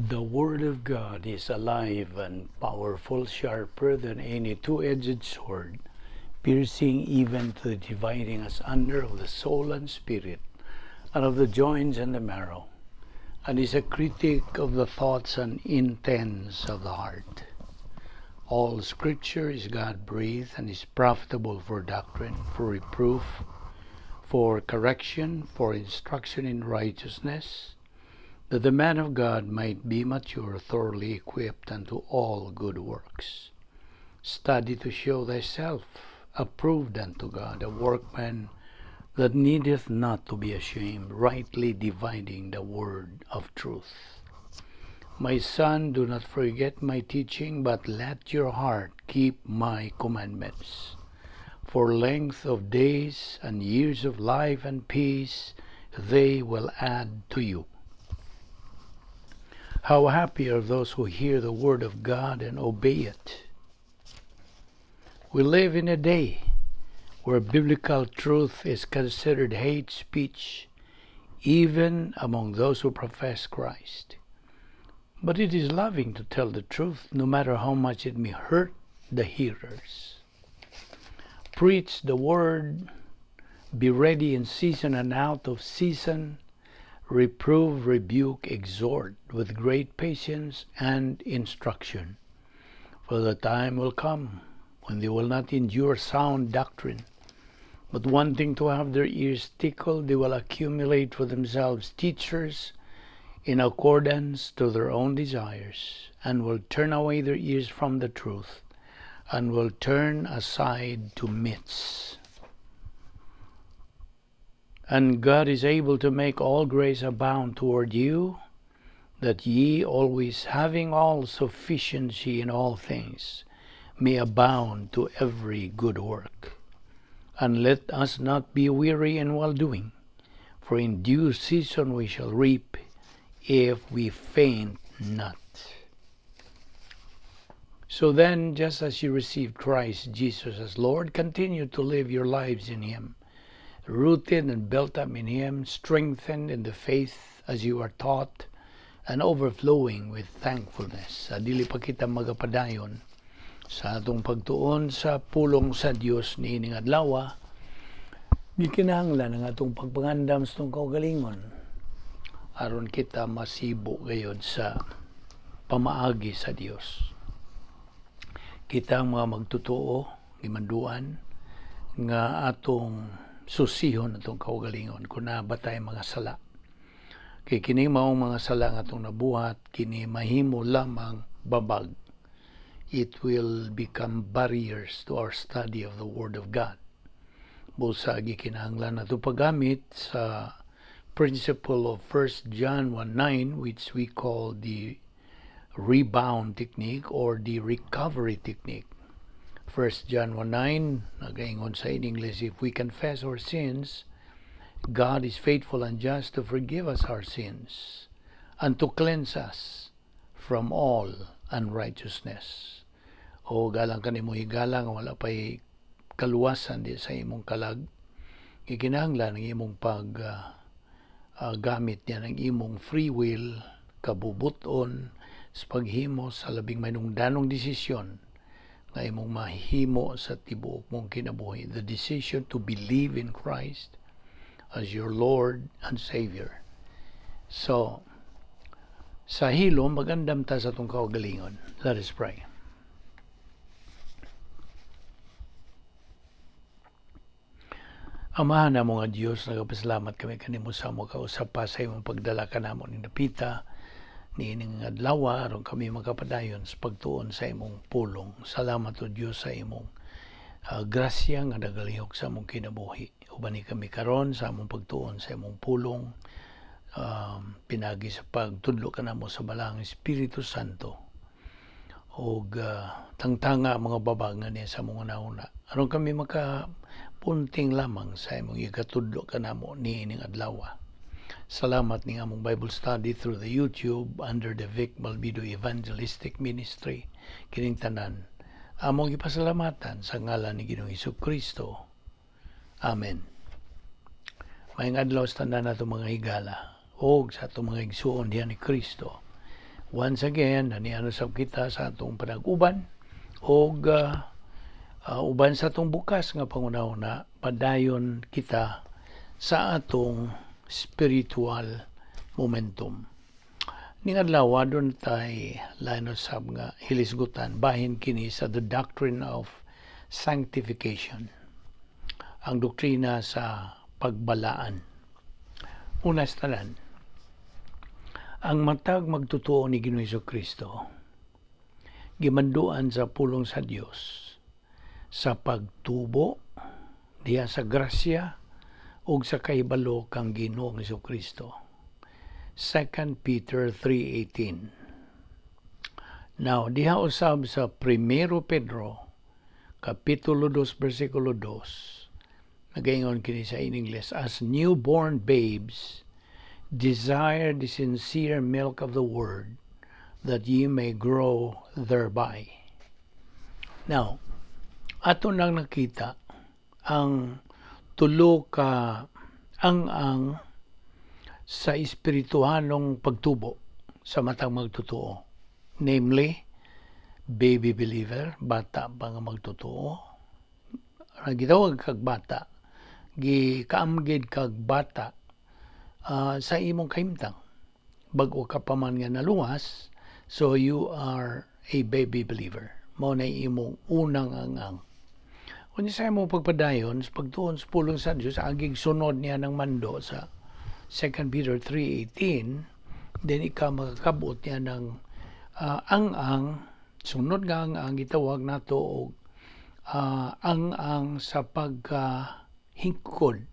The Word of God is alive and powerful, sharper than any two-edged sword, piercing even to the dividing asunder of the soul and spirit, and of the joints and the marrow, and is a critic of the thoughts and intents of the heart. All Scripture is God-breathed and is profitable for doctrine, for reproof, for correction, for instruction in righteousness, that the man of God might be mature, thoroughly equipped unto all good works. Study to show thyself approved unto God, a workman that needeth not to be ashamed, rightly dividing the word of truth. My son, do not forget my teaching, but let your heart keep my commandments. For length of days and years of life and peace they will add to you. How happy are those who hear the word of God and obey it. We live in a day where biblical truth is considered hate speech, even among those who profess Christ. But it is loving to tell the truth, no matter how much it may hurt the hearers. Preach the word, be ready in season and out of season, reprove, rebuke, exhort with great patience and instruction. For the time will come when they will not endure sound doctrine, but wanting to have their ears tickled, they will accumulate for themselves teachers in accordance to their own desires, and will turn away their ears from the truth, and will turn aside to myths. And God is able to make all grace abound toward you, that ye always having all sufficiency in all things, may abound to every good work. And let us not be weary in well-doing, for in due season we shall reap, if we faint not. So then, just as you received Christ Jesus as Lord, continue to live your lives in Him, rooted and built up in Him, strengthened in the faith as you are taught, and overflowing with thankfulness. Sa dili pa kita magapadayon sa atong pagtuon sa pulong sa Dios niining adlaw, gikinahanglan ang atong pagpangandam sa atong kaugalingon aron kita masibo gayod sa pamaagi sa Dios. Kita ang mga magtotoo, gimanduan nga atong susihon atong kaugalingon kung naa ba tay mga sala. Kay kini maong mga sala nga atong nabuhat, kini mahimo lamang babag. It will become barriers to our study of the Word of God. Busa gikinahanglan nato paggamit sa principle of 1 John 1:9, which we call the rebound technique or the recovery technique. 1 John 1:9 nagaingon sa in English, "If we confess our sins, God is faithful and just to forgive us our sins and to cleanse us from all unrighteousness." O galang kanimo higala nga wala pay kaluwasan di sa imong kalag, gikinahanglan ang imong pag gamit niya ng imong free will, kabubuton sa paghimo sa labing manungdanong desisyon nga imong mahimo sa tibuok mong kinabuhi, the decision to believe in Christ as your Lord and Savior. So sa hilom, magandam ta sa atong kaugalingon. Let us pray. Amahan namo nga Dios, nagapasalamat kami kanimo sa amo kausap pa sa imong pagdala kanamo ning dapita niining adlaw aron kami makapadayon sa pagtuon sa imong pulong. Salamat o Dios sa imong grasya nga nagalihok sa among kinabuhi. Uban ni kami karon sa among pagtuon sa imong pulong, pinagi sa pagtudlo kanamo sa Balaang Espiritu Santo og tangtanga ang mga babag nga niya sa among una-una aron kami makapunting lamang sa imong ikatudlo kanamo niining adlaw. Salamat ning among Bible study through the YouTube under the Vic Balbido Evangelistic Ministry. Kining tanan among ipasalamatan sa ngalan ni Ginoong Kristo. Amen. Maayong adlaw sa tanan nato mga higala ug sa atong mga igsuon diha ni Kristo. Once again, naniano sab kita sa atong panag-uban og uban sa atong bukas nga panghunahuna, padayon kita sa atong spiritual momentum. Ning adlaw, aduna tay lain usab nga hilisgutan bahin kini sa the doctrine of sanctification. Ang doktrina sa pagbalaan. Una sa tanan, ang matag magtotoo ni Ginoong Kristo gimanduan sa pulong sa Dios sa pagtubo diha sa grasya ug sa kahibalo kang Ginoong Kristo. 2 Peter 3:18. Now, diha usab sa Primero Pedro kapitulo 2 bersikulo 2, nagaingon kini sa in English, "As newborn babes, desire the sincere milk of the word, that ye may grow thereby." Now, ato nang nakita ang tulo ka ang sa espirituhanong pagtubo sa matang magtotoo. Namely, baby believer, bata pa nga magtotoo. Gitawag kag bata, gikaamgid kag bata sa imong kahimtang. Bag-o ka pa man nga naluwas, so you are a baby believer. Mao na imong unang ang-ang. Kung sa imong pagpadayon, sa pagtuon sa pulong sa Diyos, agig sunod niya ng mando sa 2 Peter 3:18, then ikaw makakabot niya ng ang-ang, sunod nga ang-ang, gitawag nato og ang-ang sa pagka hingkod,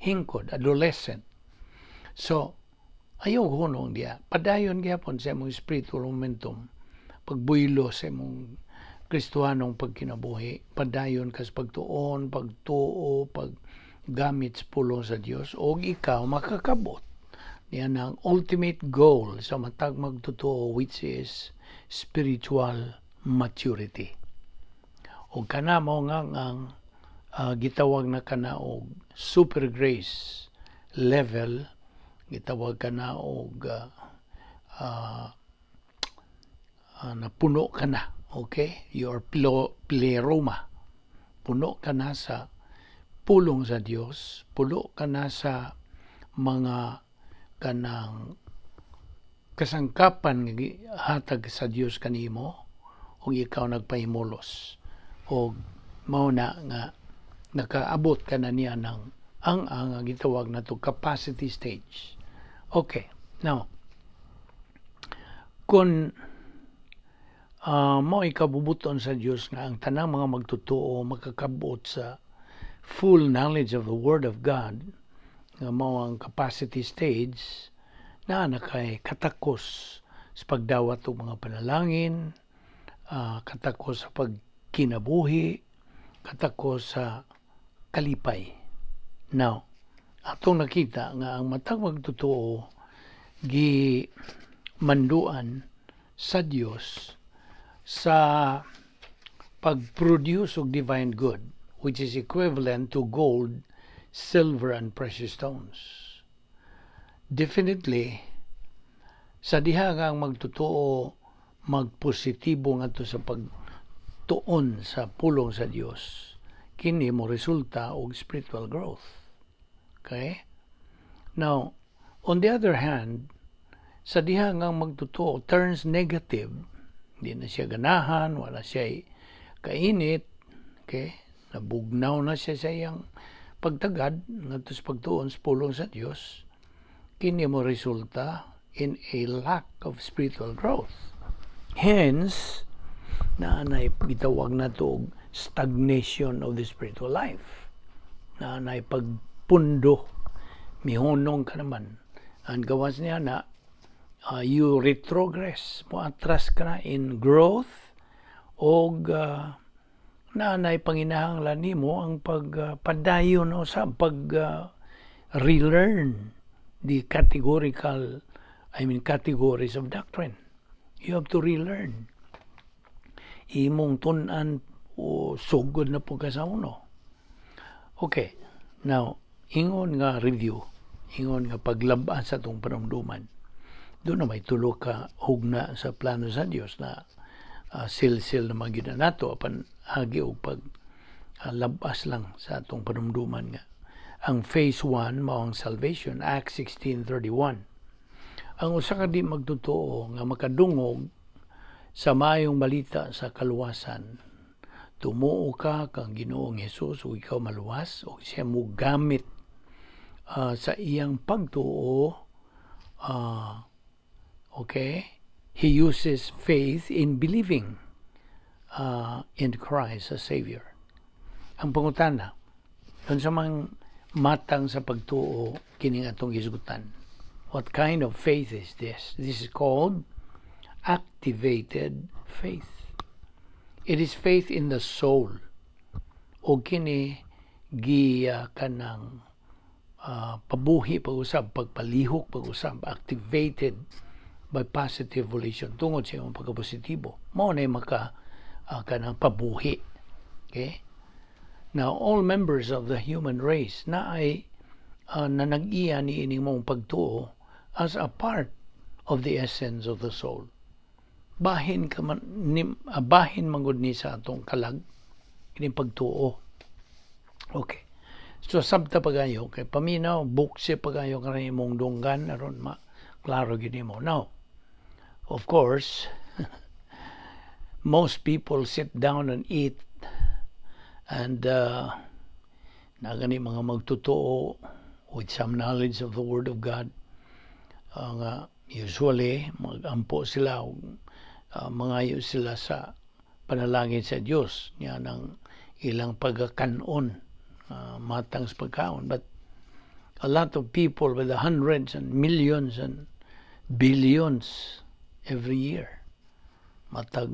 hingkod, adolescent. So, ayaw hunong diya. Padayon gyapon sa imong spiritual momentum. Pagbuylo sa imong Kristohanong pagkinabuhi. Padayon ka sa pagtuon, pagtuo, paggamit sa pulong sa Dios o ikaw makakabot niya ang ultimate goal sa matag magtotoo, which is spiritual maturity. O kana mo nga ang gitawag na kana og super grace level, gitawag kana og napuno ka na, okay? Your pleroma, puno ka na sa pulong sa Dios, puno ka na sa mga kanang kasangkapan nga gihatag sa Dios kanimo ug ikaw nagpahimulos og mao na nga nakaabot ka na niya ng ang gitawag nato capacity stage. Okay. Now, kung mao ikabubuton sa Dios nga ang tanang mga magtotoo makakabot sa full knowledge of the Word of God nga mao ang capacity stage na nakay katakos sa pagdawat og mga panalangin, katakos sa pagkinabuhi, katakos sa kalipay. Now, atong nakita nga ang matag magtotoo gi manduan sa Dios sa pag-produce og divine good, which is equivalent to gold, silver and precious stones. Definitely, sa diha nga ang magtotoo magpositibo ngadto sa pagtuon sa pulong sa Dios, kini mo resulta og spiritual growth. Okay? Now, on the other hand, sa diha nga magtotoo turns negative, di na siya ganahan, wala siya kainit, okay? Nabugnaw na siya sa iyang pagtagad ngadto sa pagtuon sa pulong sa Dios, kini mo resulta in a lack of spiritual growth. Hence, naa nay gitawag nato og stagnation of the spiritual life. Naa nay pagpundo, mihunong ka naman. Ang gawas niya na you retrogress, mo atras ka na in growth og naa nay panginahanglan nimo ang pagpadayon o sa pag relearn the categorical, I mean, categories of doctrine. You have to relearn. Imong tun-an o sugod na po ka sa uno. Okay. Now, ingon nga review, ingon nga paglab-an sa atong panumduman. Duna may tulo ka hugna sa plano sa Dios na silsil na magyud na nato, apan agi og pag labas lang sa atong panumduman nga ang phase 1 mao ang salvation, Acts 16:31. Ang usa ka di magtotoo nga makadungog sa maayong balita sa kaluwasan, tumuo ka kang Ginoong Hesus ug ikaw maluwas, ug siya mogamit sa iyang pagtuo, okay, he uses faith in believing in Christ as Savior. Ang pangutana, unsa mang matang sa pagtuo kining atong gisgutan? What kind of faith is this? This is called activated faith. It is faith in the soul. O kini gi kanang pabuhi pag-usab, pagpalihok pag-usab, activated by positive volition. Tungod sa imong pagkapositibo. Mao na maka kanang pabuhi. Okay? Now, all members of the human race na ay na nag-iya ni ining mong pagtuo as a part of the essence of the soul. Bahin ka man ni, bahin man gud ni sa atong kalag kining pagtuo. Okay. So sabta pagayo kay paminaw buksi pagayo karon imong dunggan aron ma klaro gyud nimo. Now, of course, most people sit down and eat and naa gani mga magtotoo with some knowledge of the Word of God nga usually magampo sila, mangayo sila sa panalangin sa Dios niya ng ilang pagkaon, matang sa pagkaon. But a lot of people with the hundreds and millions and billions every year, matag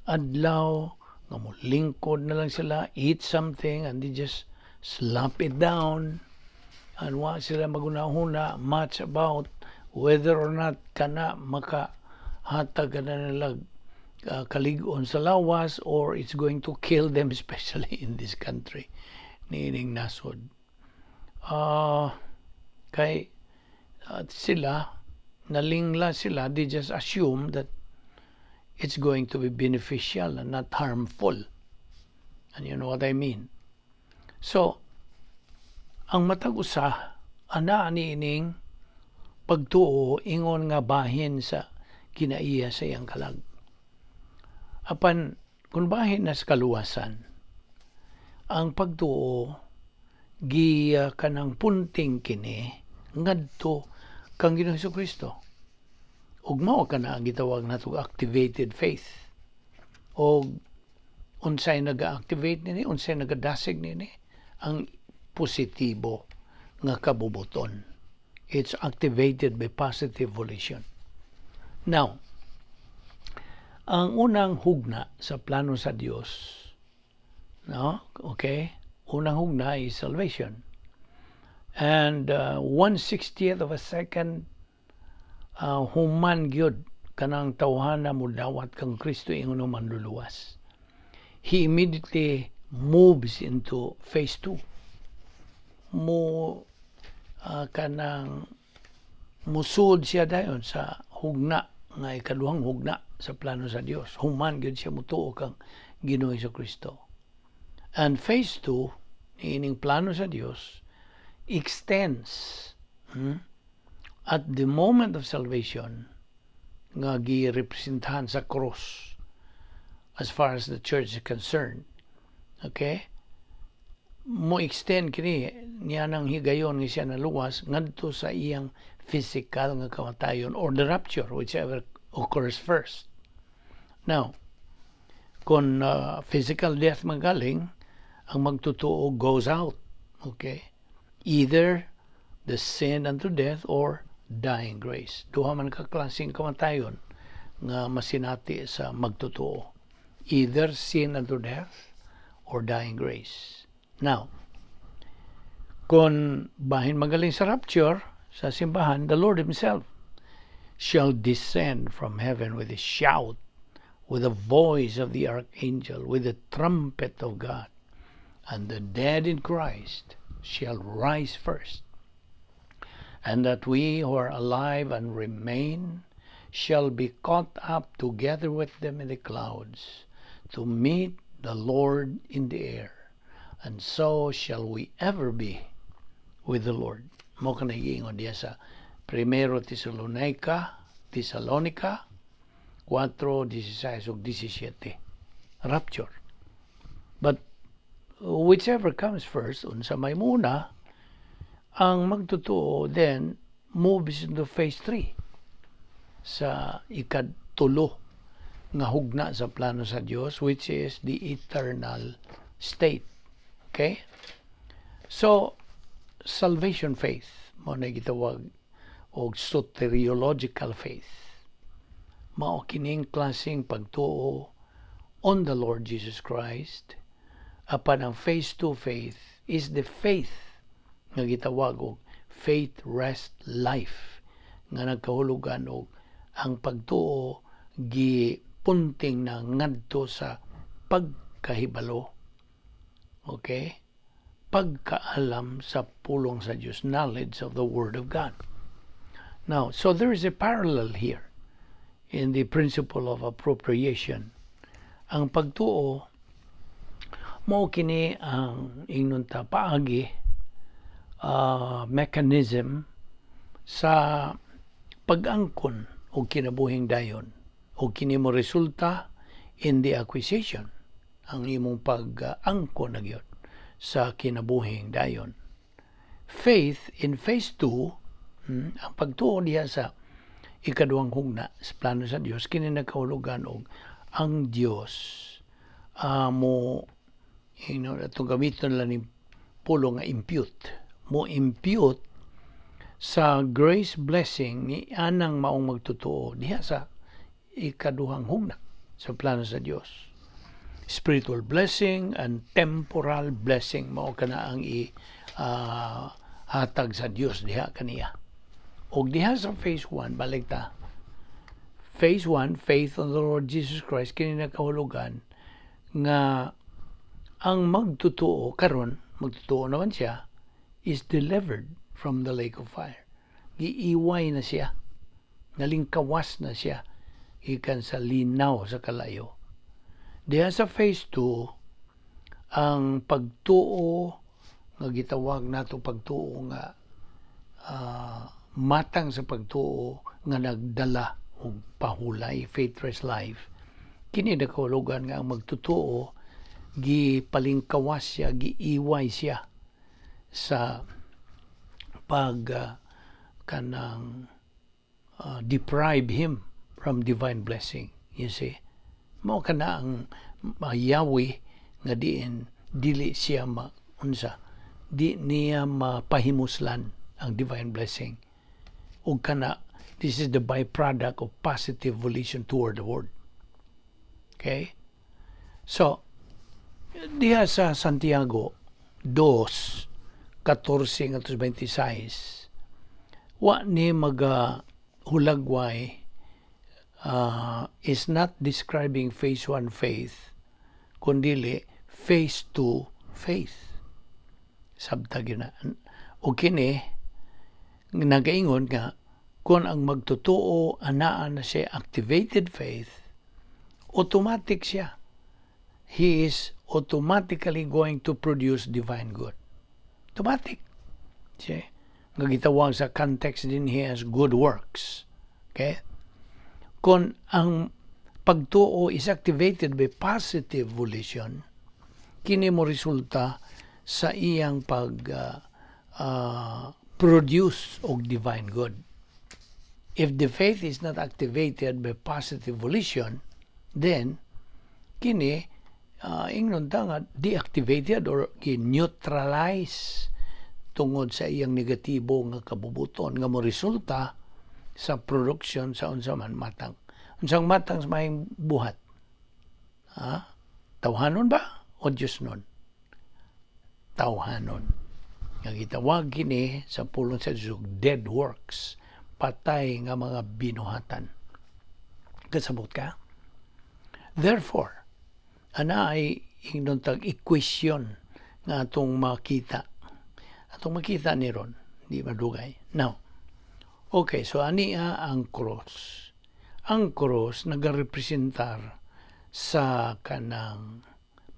adlaw nga mo lingkod na lang sila, eat something and they just slap it down and wa sila magunahuna much about whether or not kana maka hatag ka na nila kalig-on sa lawas or it's going to kill them, especially in this country, niining nasod, kay sila nalingla sila. They just assume that it's going to be beneficial and not harmful, and you know what I mean. So ang matag usa ana niining pagtuo ingon nga bahin sa kinaiya sa iyang kalag. Apan kung bahin na sa kaluwasan ang pagtuo, gi kanang punting kini ngadto kang Ginoong Kristo ug mao kana ang gitawag nato activated faith. Og unsay naga-activate nini? Unsay nagadasig nini? Ang positibo nga kabubuton. It's activated by positive volition. Now, ang unang hugna sa plano sa Dios, no, okay, unang hugna is salvation and 1/60th of a second, human gyud kanang tawhana mo dawat kang Kristo ingon nga manluluwas, he immediately moves into phase 2. Mo kanang musud siya dayon sa hugna nga ikaduhang hugna sa plano sa Dios human gyud siya mutuo kang Ginoo Kristo. And phase 2 niining plano sa Dios extends at the moment of salvation nga girepresentahan sa cross as far as the church is concerned. Okay? Mo extend kini niya nang higayon nga siya naluwas ngadto sa iyang physical nga kamatayon or the rapture, whichever occurs first. Now, kung physical death magaling, ang magtotoo goes out. Okay? Either the sin unto death or dying grace. Duha man ka klaseng kamatayon nga masinati sa magtotoo. Either sin unto death or dying grace. Now, kung bahin magaling sa rapture, sa simbahan, the Lord Himself shall descend from heaven with a shout, with the voice of the archangel, with the trumpet of God, and the dead in Christ shall rise first. And that we who are alive and remain shall be caught up together with them in the clouds to meet the Lord in the air. And so shall we ever be with the Lord. Mao kana giingon diya sa Primero Tesalonica 4, 16 ug 17. Rapture. But whichever comes first, unsa may muna, ang magtotoo then moves into phase 3 sa ikatulo nga hugna sa plano sa Dios, which is the eternal state. Okay? So, salvation faith, mao na gitawag og soteriological faith. Mao kining klaseng pagtuo on the Lord Jesus Christ. Apan ang phase 2 faith is the faith nga gitawag og faith rest life, nga nagkahulugan og ang pagtuo gipunting na ngadto sa pagkahibalo, okay, pagkaalam sa pulong sa Dios, knowledge of the Word of God. Now, so there is a parallel here in the principle of appropriation. Ang pagtuo mao kini ang ingnon ta paagi, mechanism sa pag-angkon og kinabuhing dayon, o kini mo resulta in the acquisition, ang imong pag-angkon na gyud sa kinabuhing dayon. Faith in phase 2, ang pagtuo diha sa ikaduhang hugna sa plano sa Dios, kini nagkahulugan og ang Dios mo atong gamiton lang ni pulong nga impute, mo impute sa grace blessing ni anang maong magtotoo diha sa ikaduhang hugna sa plano sa Dios. Spiritual blessing and temporal blessing, mao kana ang i hatag sa Dios diha kaniya. Og diha sa phase 1, balik ta. Phase 1, faith on the Lord Jesus Christ, kini nakahulugan nga ang magtotoo karon, magtotoo naman siya, is delivered from the lake of fire. Giiway na siya. Nalingkawas na siya gikan sa linaw sa kalayo. Diha sa phase 2, ang pagtuo nga gitawag nato pagtuo nga matang sa pagtuo nga nagdala og pahulay, faithless life, kini nakahulugan nga ang magtotoo gipalingkawas siya, giiway siya sa pag kanang deprive him from divine blessing, you see. Mao kana ang mayawi nga diin dili siya ma unsa, di niya mapahimuslan ang divine blessing. Ug kana, this is the byproduct of positive volition toward the Word. Okay, so diha sa Santiago 2:14 ngadto 26, wa ni maga hulagway, is not describing phase 1 faith kundili phase 2 faith. Sabta gyud na. O kini nagaingon nga kung ang magtotoo anaa na siya activated faith, automatic siya, he is automatically going to produce divine good. Automatic. See? Nga gitawag sa context din he as good works. Okay? Kung ang pagtuo is activated by positive volition, kini mo resulta sa iyang pag produce og divine good. If the faith is not activated by positive volition, then kini ingnon ta nga deactivated or gi-neutralize tungod sa iyang negatibo nga kabubuton nga mo resulta sa production sa unsa man matang. Unsang matang sa maayong buhat? Ha? Tawhanon ba o Diyos nun? Tawhanon. Nga gitawag kini sa pulong sa Diyos dead works, patay nga mga binuhatan. Kasabot ka? Therefore, ana ay ingnon tag equation nga atong makita. Atong makita ni ron, di madugay. Now, okay, so ani ang cross. Ang cross nagarepresentar sa kanang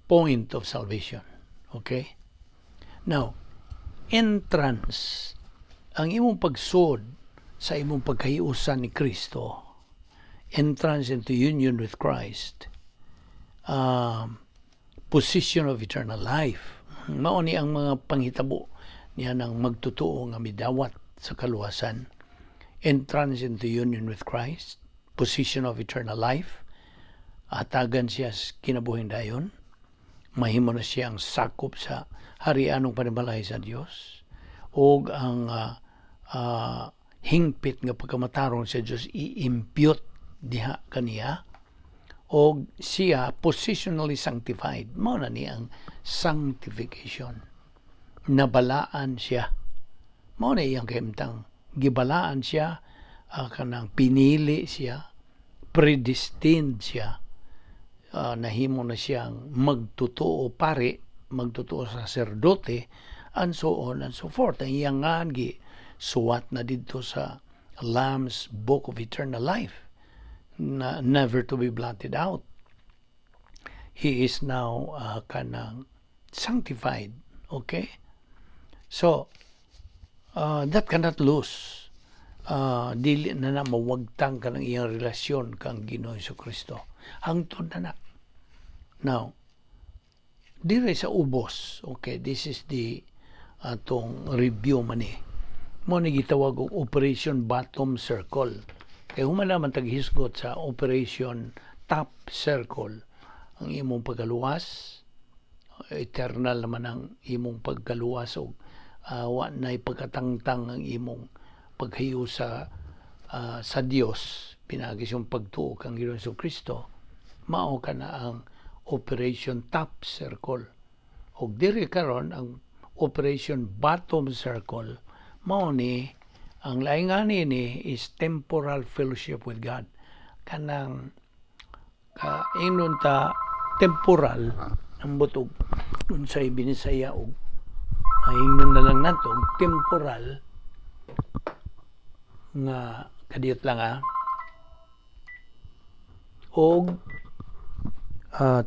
point of salvation. Okay? Now, entrance, ang imong pagsud sa imong pagkahiusan ni Kristo, entrance into union with Christ, position of eternal life. Mao ni ang mga panghitabo niya ng magtotoo nga midawat sa kaluwasan. Entrance into union with Christ, position of eternal life, hatagan siya sa kinabuhing dayon, mahimo na siya ang sakop sa harianong panimalay sa Dios, ug ang hingpit nga pagkamatarong sa Dios i-impute diha kaniya, og siya positionally sanctified. Mao na ni ang sanctification. Nabalaan siya. Mao na iyang kahimtang. Gibalaan siya, kanang pinili siya, predestined siya, nahimo na siyang magtotoo pari, magtotoo saserdote, and so on and so forth. Ang iyang ngan gi suwat na didto sa Lamb's Book of Eternal Life, na never to be blotted out. He is now kanang sanctified. Okay? So, that cannot lose. Dili na na mawagtang kanang iyang relasyon kang Ginoo Kristo. Hangtod na na. Now, dire sa ubos, okay, this is the atong review man ni. Mao ni gitawag og Operation Bottom Circle. Kay human naman taghisgot sa Operation Top Circle. Ang imong pagkaluwas, eternal naman ang imong pagkaluwas og wa na'y pagkatangtang ang imong paghayo sa Dios pinaagi sa pagtuo kang Ginoong Kristo. Mao kana ang Operation Top Circle. Og diri karon, ang Operation Bottom Circle, mao ni ang laing ani ni is temporal fellowship with God. Kanang ka ingnon ta temporal, ang butog unsay Binisaya og ingnon na lang nato temporal nga, kadiyot lang og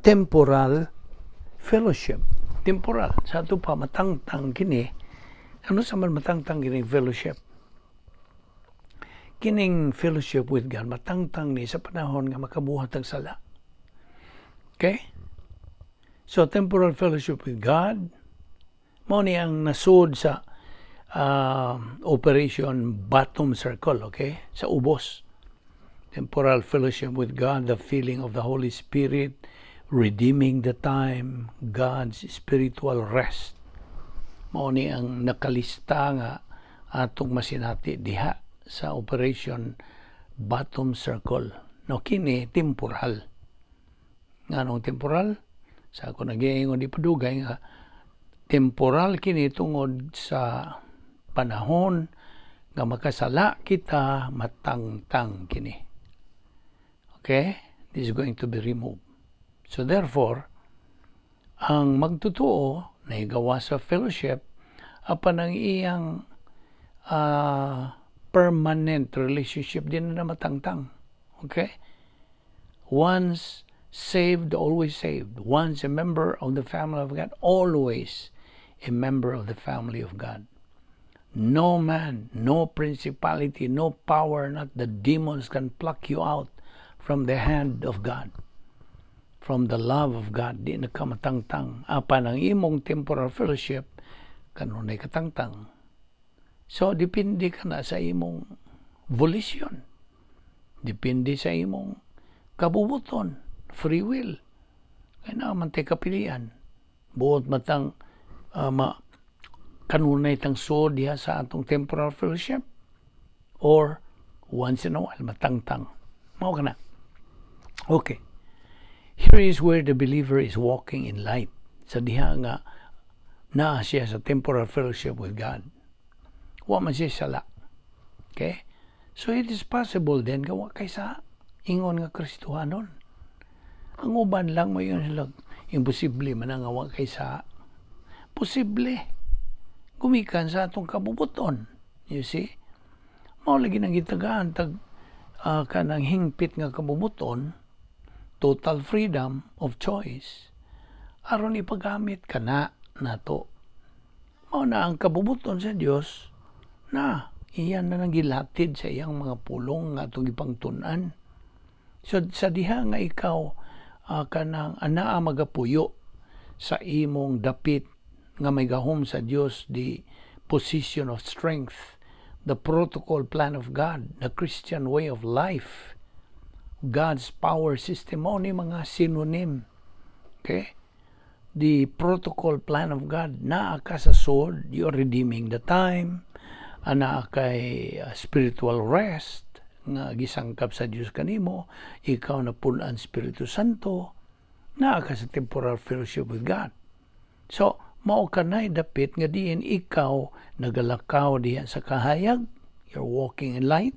temporal fellowship, temporal sa ato pa matangtang kini. Ano sa man matangtang kini fellowship? Kining fellowship with God matangtang ni sa panahon nga makabuhat ang sala. Okay, so temporal fellowship with God mao ni ang nasud sa Operation Bottom Circle. Okay, sa ubos, temporal fellowship with God, the feeling of the Holy Spirit, redeeming the time, God's spiritual rest. Mao ni ang nakalista nga atong masinati diha sa Operation Bottom Circle. No, kini temporal. Nganong temporal? Sa ako nagiingon di padugay nga temporal kini tungod sa panahon nga makasala kita, matangtang kini. Okay? This is going to be removed. So therefore, ang magtotoo nahigawa sa fellowship apan ang iyang permanent relationship di na matangtang. Okay? Once saved, always saved. Once a member of the family of God, always a member of the family of God. No man, no principality, no power, not the demons can pluck you out from the hand of God. From the love of God, di na ka matangtang. Apan ang imong temporal fellowship, kanunay katangtang. So, depende ka na sa imong volition. Depende sa imong kabubuton, free will. Kaya na man tay kapilian. Buot matang ma kanunay tang suod diha sa atong temporal fellowship or once in a while matangtang. Mao kana. Okay. Here is where the believer is walking in light. Sa diha nga naa siya sa temporal fellowship with God. Wa man siya sala. Okay? So it is possible then nga wa kay sa ingon nga Kristohanon. Ang uban lang mo yun sila, imposible man nga wa kay sa. Posible. Gumikan sa atong kabubuton. You see? Mao lagi nang gitagaan tag kanang hingpit nga kabubut-on, total freedom of choice, aron ipagamit kana nato. Mao na ang kabubut-on sa Dios na iyan na nang gilatid sa iyang mga pulong nga atong gipangtun-an. So sa diha nga ikaw kanang anaa magapuyo sa imong dapit nga may gahom sa Dios, the position of strength, the protocol plan of God, the Christian way of life, God's power system, mao ni mga synonym. Okay? The protocol plan of God, naa ka sa sword, you're redeeming the time, anaa kay spiritual rest, nga gisangkap sa Dios kanimo, ikaw na punan Espiritu Santo, naa ka sa temporal fellowship with God. So, mao kanay dapit nga diin ikaw nagalakaw diha sa kahayag, you're walking in light,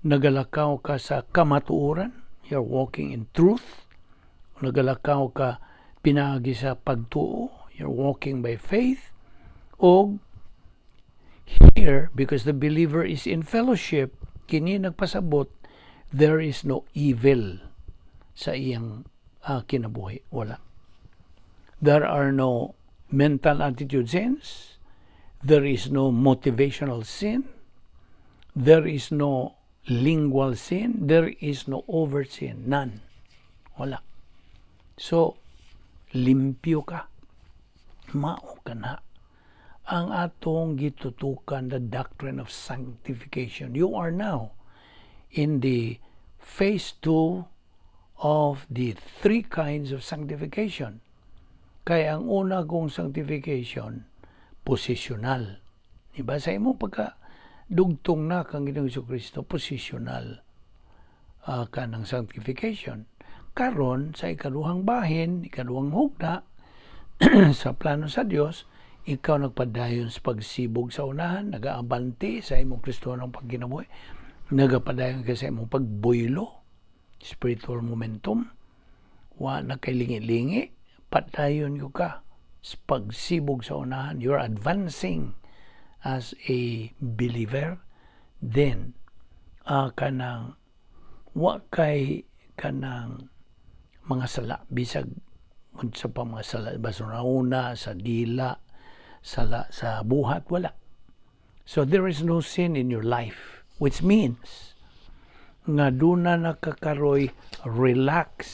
nagalakaw ka sa kamatuoran, you're walking in truth, nagalakaw ka pinaagi sa pagtuo, you're walking by faith, og here, because the believer is in fellowship, kini nagpasabot, there is no evil sa iyang kinabuhi. Wala. There are no mental attitude sins. There is no motivational sin. There is no lingual sin. There is no overt sin. None. Wala. So, limpyo ka. Mao ka na. Ang atong gitutukan, the doctrine of sanctification. You are now in the phase 2 of the three kinds of sanctification. Kay ang una kong sanctification, positional. Diba? Sa imong pagka dugtong na kang Ginoong Kristo, positional ka ng sanctification. Karon sa ikaduhang bahin, ikaduhang hugna, sa plano sa Dios, ikaw nagpadayon sa pagsibog sa unahan, nagaabante sa imong Kristohanong pagkinabuhi, nagapadayon ka sa imong pagbuylo, spiritual momentum, wa na kay lingi-lingi, padayon gyud ka sa pagsibog sa unahan, you're advancing as a believer, then kanang wa kay kanang mga sala, bisag unsa pa mga sala basta una sa dila, sala sa buhat, wala. So there is no sin in your life, which means nga duna nakakaroy relax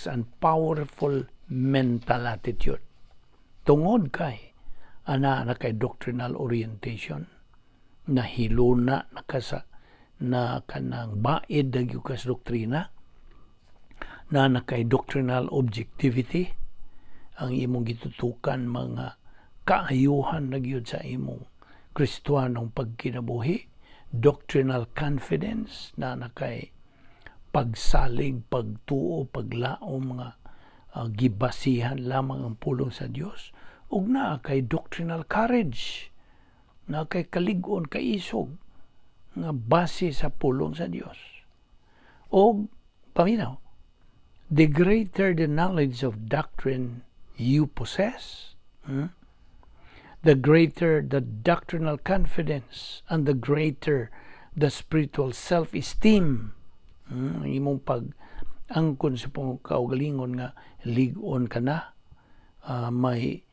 and powerful mental attitude tungod kay ana na kay doctrinal orientation, na hiluna na ka sa na kanang baid na gyud ka sa doktrina, na na kay doctrinal objectivity, ang imong gitutukan mga kaayuhan na gyud sa imong Kristohanong pagkinabuhi, doctrinal confidence, na na kay pagsalig, pagtuo, paglaom nga gibasihan lamang ang pulong sa Dios, ug naa kay doctrinal courage, naa kay kalig-on, kaisog nga base sa pulong sa Dios. Og paminaw, the greater the knowledge of doctrine you possess, the greater the doctrinal confidence and the greater the spiritual self-esteem. Ang imong pag angkon sa pong kaugalingon nga lig-on ka na, may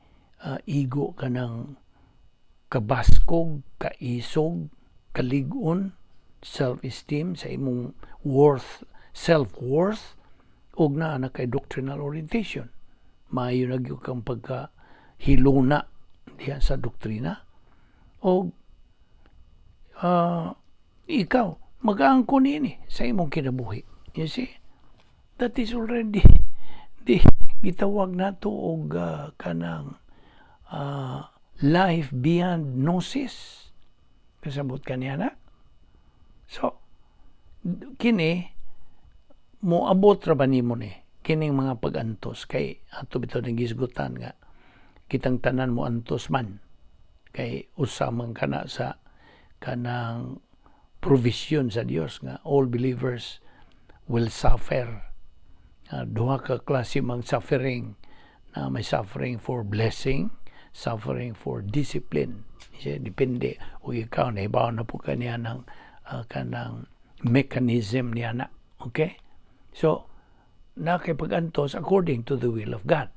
igo ka ng kabaskog, kaisog, kalig-on, self-esteem sa imong worth, self-worth, ug naa na kay doctrinal orientation. Maayo na gyud kang pagka hiluna diha sa doktrina. Og ikaw mag-aangkon niini sa imong kinabuhi. You see? That is already di gitawag nato og kanang life beyond gnosis. Kasabot kaniya na? So, kini moabot ra ba nimo ni kining mga pag-antos, kay ato bitaw nagisgutan nga kitang tanan mo antos man, kay usa man kana sa kanang provision sa Dios nga all believers will suffer. Duha ka klase mang suffering na may suffering for blessing, suffering for discipline. Siya, depende o ikaw nahibaw na po kaniya ng kanang mechanism niya na. Okay? So, naa kay pag-antos according to the will of God.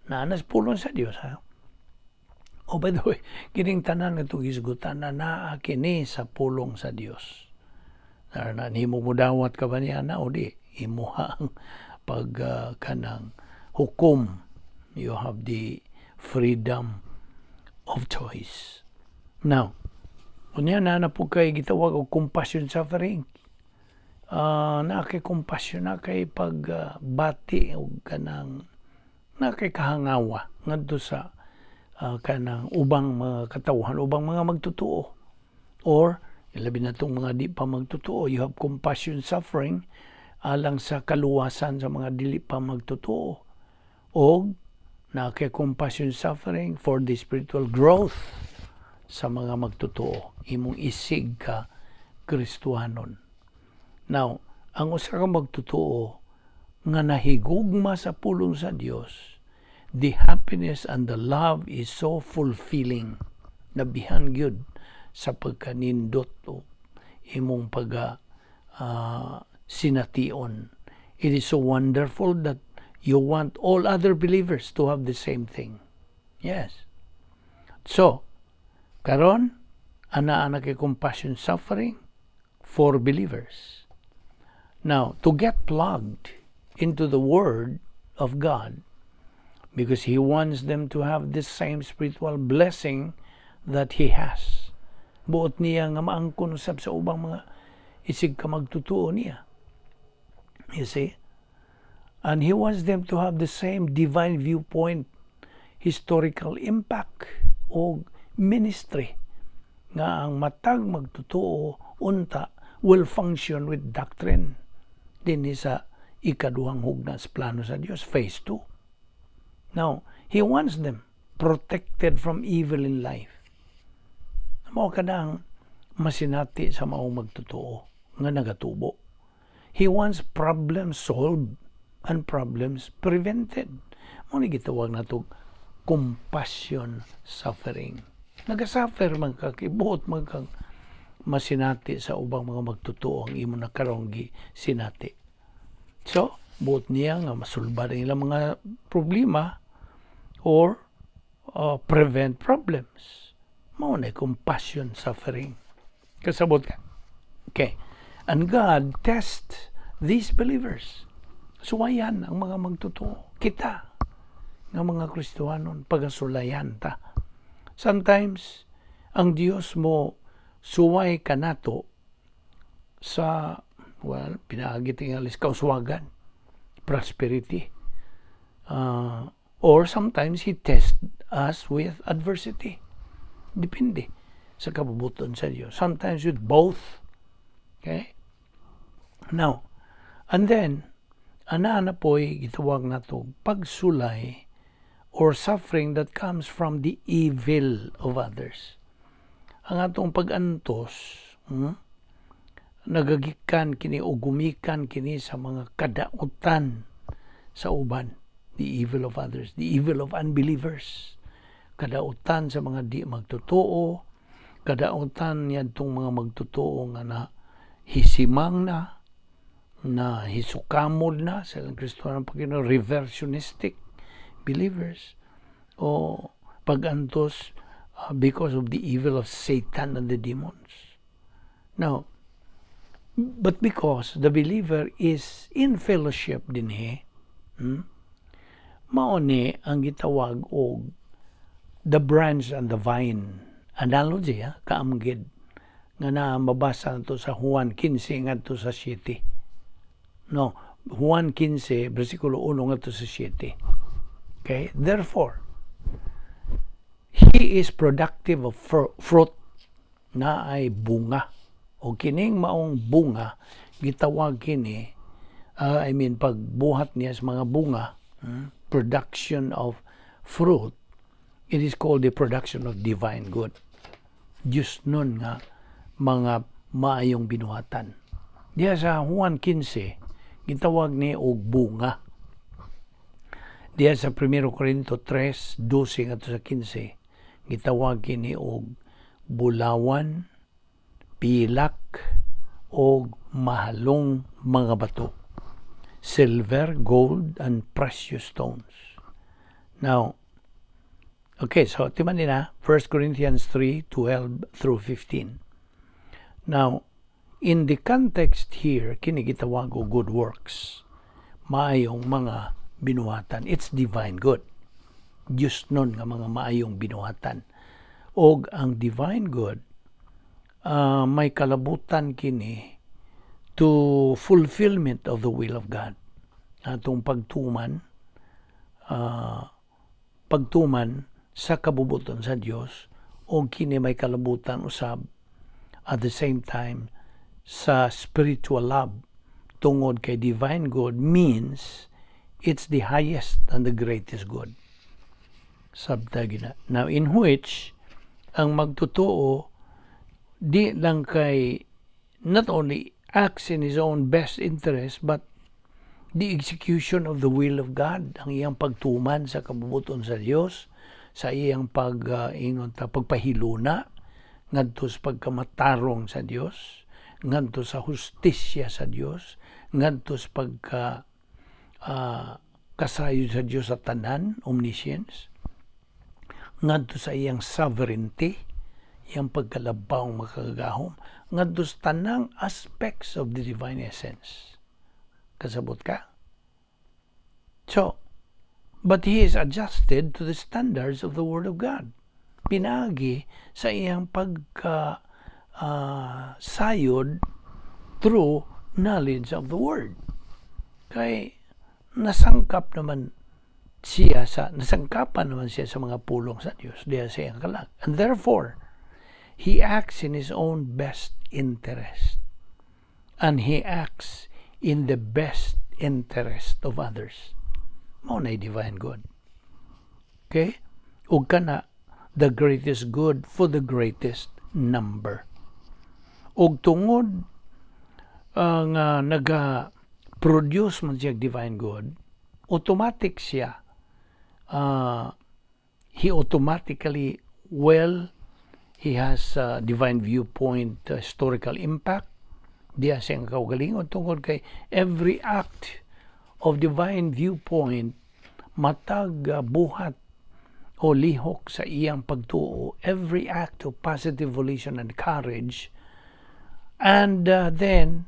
Naa na sa pulong sa Dios, ha? Oh, by the way, kining tanan nga itong hisgutan na naa kini sa pulong sa Dios. Na nimo mudawat ka ba niya na o di imuha ang pag kanang hukom. You have the freedom of choice. Now, unya naa na pud kay gitawag og compassion suffering. Naa kay compassion, naa kay pagbati og kanang naa kay kahangawa ngadto sa kanang ubang mga katawhan, ubang mga magtotoo. Or labi na tong mga di pa magtotoo, you have compassion suffering alang sa kaluwasan sa mga dili pa magtotoo. Og naa kay compassion suffering for the spiritual growth sa mga magtotoo, imong isig ka Kristohanon. Now, ang usa ka magtotoo nga nahigugma sa pulong sa Dios, the happiness and the love is so fulfilling. Nabihan gyud sa pagkanindot o imong pag sination. It is so wonderful that you want all other believers to have the same thing. Yes. So, karon ana-ana kay compassion suffering for believers. Now, to get plugged into the Word of God, because He wants them to have the same spiritual blessing that He has. Buot niya nga maangkon usab sa ubang mga isig ka magtotoo niya. You see? And He wants them to have the same divine viewpoint, historical impact, o ministry nga ang matag magtotoo unta will function with doctrine dinhi sa ikaduhang hugna sa plano sa Dios, phase 2. Now, He wants them protected from evil in life. Mao kanang masinati sa maong magtotoo nga nagatubo. He wants problems solved and problems prevented. Mao ni gitawag nato compassion suffering. Nagasuffer man ka, buot man kang masinati sa ubang mga magtotoo ang imo na karong gi sinati. So, buot niya nga masulbad ang ilang mga problema or prevent problems. Mao na compassion suffering. Kasabot ka? Okay. And God tests these believers. Suwayan ang mga magtotoo. Kita nga mga Kristohanon, pagasulayan ta. Sometimes, ang Dios mo suway kanato sa, well, pinaagi tingali sa kauswagan, prosperity. Or sometimes He tests us with adversity. Depende sa kabubuton sa Dios. Sometimes with both. Okay? Now, and then, ana na po'y gitawag nato pagsulay or suffering that comes from the evil of others. Ang atong pag-antos, nagagikan kini o gumikan kini sa mga kadautan sa uban, the evil of others, the evil of unbelievers, kadautan sa mga di magtotoo, kadautan niadtong mga magtotoo nga na hisimang na, na hisukamod na sa ilang Kristohanon Paginoon, reversionistic believers, o pag-antos because of the evil of Satan and the demons. Now, but because the believer is in fellowship dinhi, mao ni ang gitawag og the branch and the vine analogy, ha, kaamgid nga na mabasa nato sa Juan 15 ngadto sa 7. No, Juan 15 bersikulo 1 ngadto sa 7. Okay? Therefore, he is productive of fruit, naay bunga. O kining maong bunga gitawag kini, I mean, pagbuhat niya sa mga bunga, production of fruit, it is called the production of divine good. Diyos nun nga mga maayong binuhatan. Diya sa Juan 15, gitawag ni og bunga. Diya sa 1 Corinto 3, 12 ngadto sa 15, gitawag kini og bulawan, pilak, og mahalong mga bato. Silver, gold, and precious stones. Now, okay, so timan na 1 Corinthians 3, 12 through 15. Now, in the context here, kini gitawag og good works. Maayong mga binuhatan. It's divine good. Diyosnon nga mga maayong binuhatan. Og ang divine good, may kalabutan kini to fulfillment of the will of God. Atong pagtuman sa kabubuton sa Dios o kini may kalabutan usab at the same time sa spiritual love, tungod kay divine good means it's the highest and the greatest good. Sabta gina. Now, in which ang magtotoo di lang kay not only acts in his own best interest but the execution of the will of God, ang iyang pagtuman sa kabubuton sa Dios, sa iyang pag ingon ta pagpahiluna ngadto sa pagkamatarong sa Dios, ngadto sa hustisya sa Dios, ngadto sa pagka kasayod sa Dios sa tanan, omniscience, ngadto sa iyang sovereignty, iyang pagkalabaw makagagahom, ngadto sa tanang aspects of the divine essence. Kasabot ka? So, but he is adjusted to the standards of the Word of God. Pinagi sa iyang pagka sayod through knowledge of the Word. Kay nasangkap naman siya sa nasangkapan naman siya sa mga pulong sa Dios diya sa iyang kalag. And therefore, he acts in his own best interest. And he acts in the best interest of others. Mao na divine good. Okay? Ug kana the greatest good for the greatest number. Ug tungod ang naga-produce man siya divine good, automatic siya. He automatically, well, he has a divine viewpoint, historical impact diya siyang kaugalingon tungod kay every act of divine viewpoint, matag buhat o lihok sa iyang pagtuo, every act of positive volition and courage, and then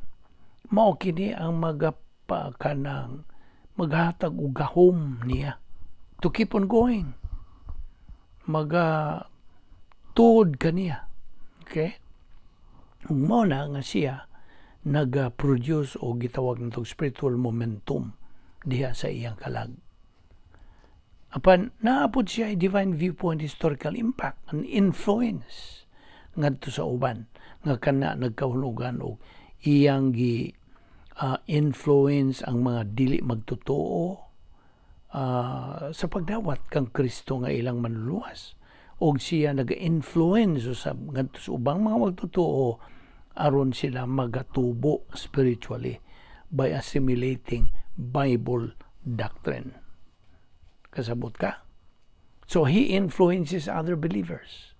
mao kini ang magapa kanang maghatag og gahom niya to keep on going, maga tuod kaniya. Okay, ug mao na nga siya nag-produce o gitawag natong spiritual momentum diha sa iyang kalag. Apan naa pod siya divine viewpoint historical impact and influence ngadto sa uban nga kana nagkahulugan og iyang gi influence ang mga dili magtotoo sa pagdawat kang Kristo nga ilang manluluwas, og siya naga-influence usab ngadto sa ubang mga magtotoo aron sila magatubo spiritually by assimilating Bible doctrine. Kasabot ka? So he influences other believers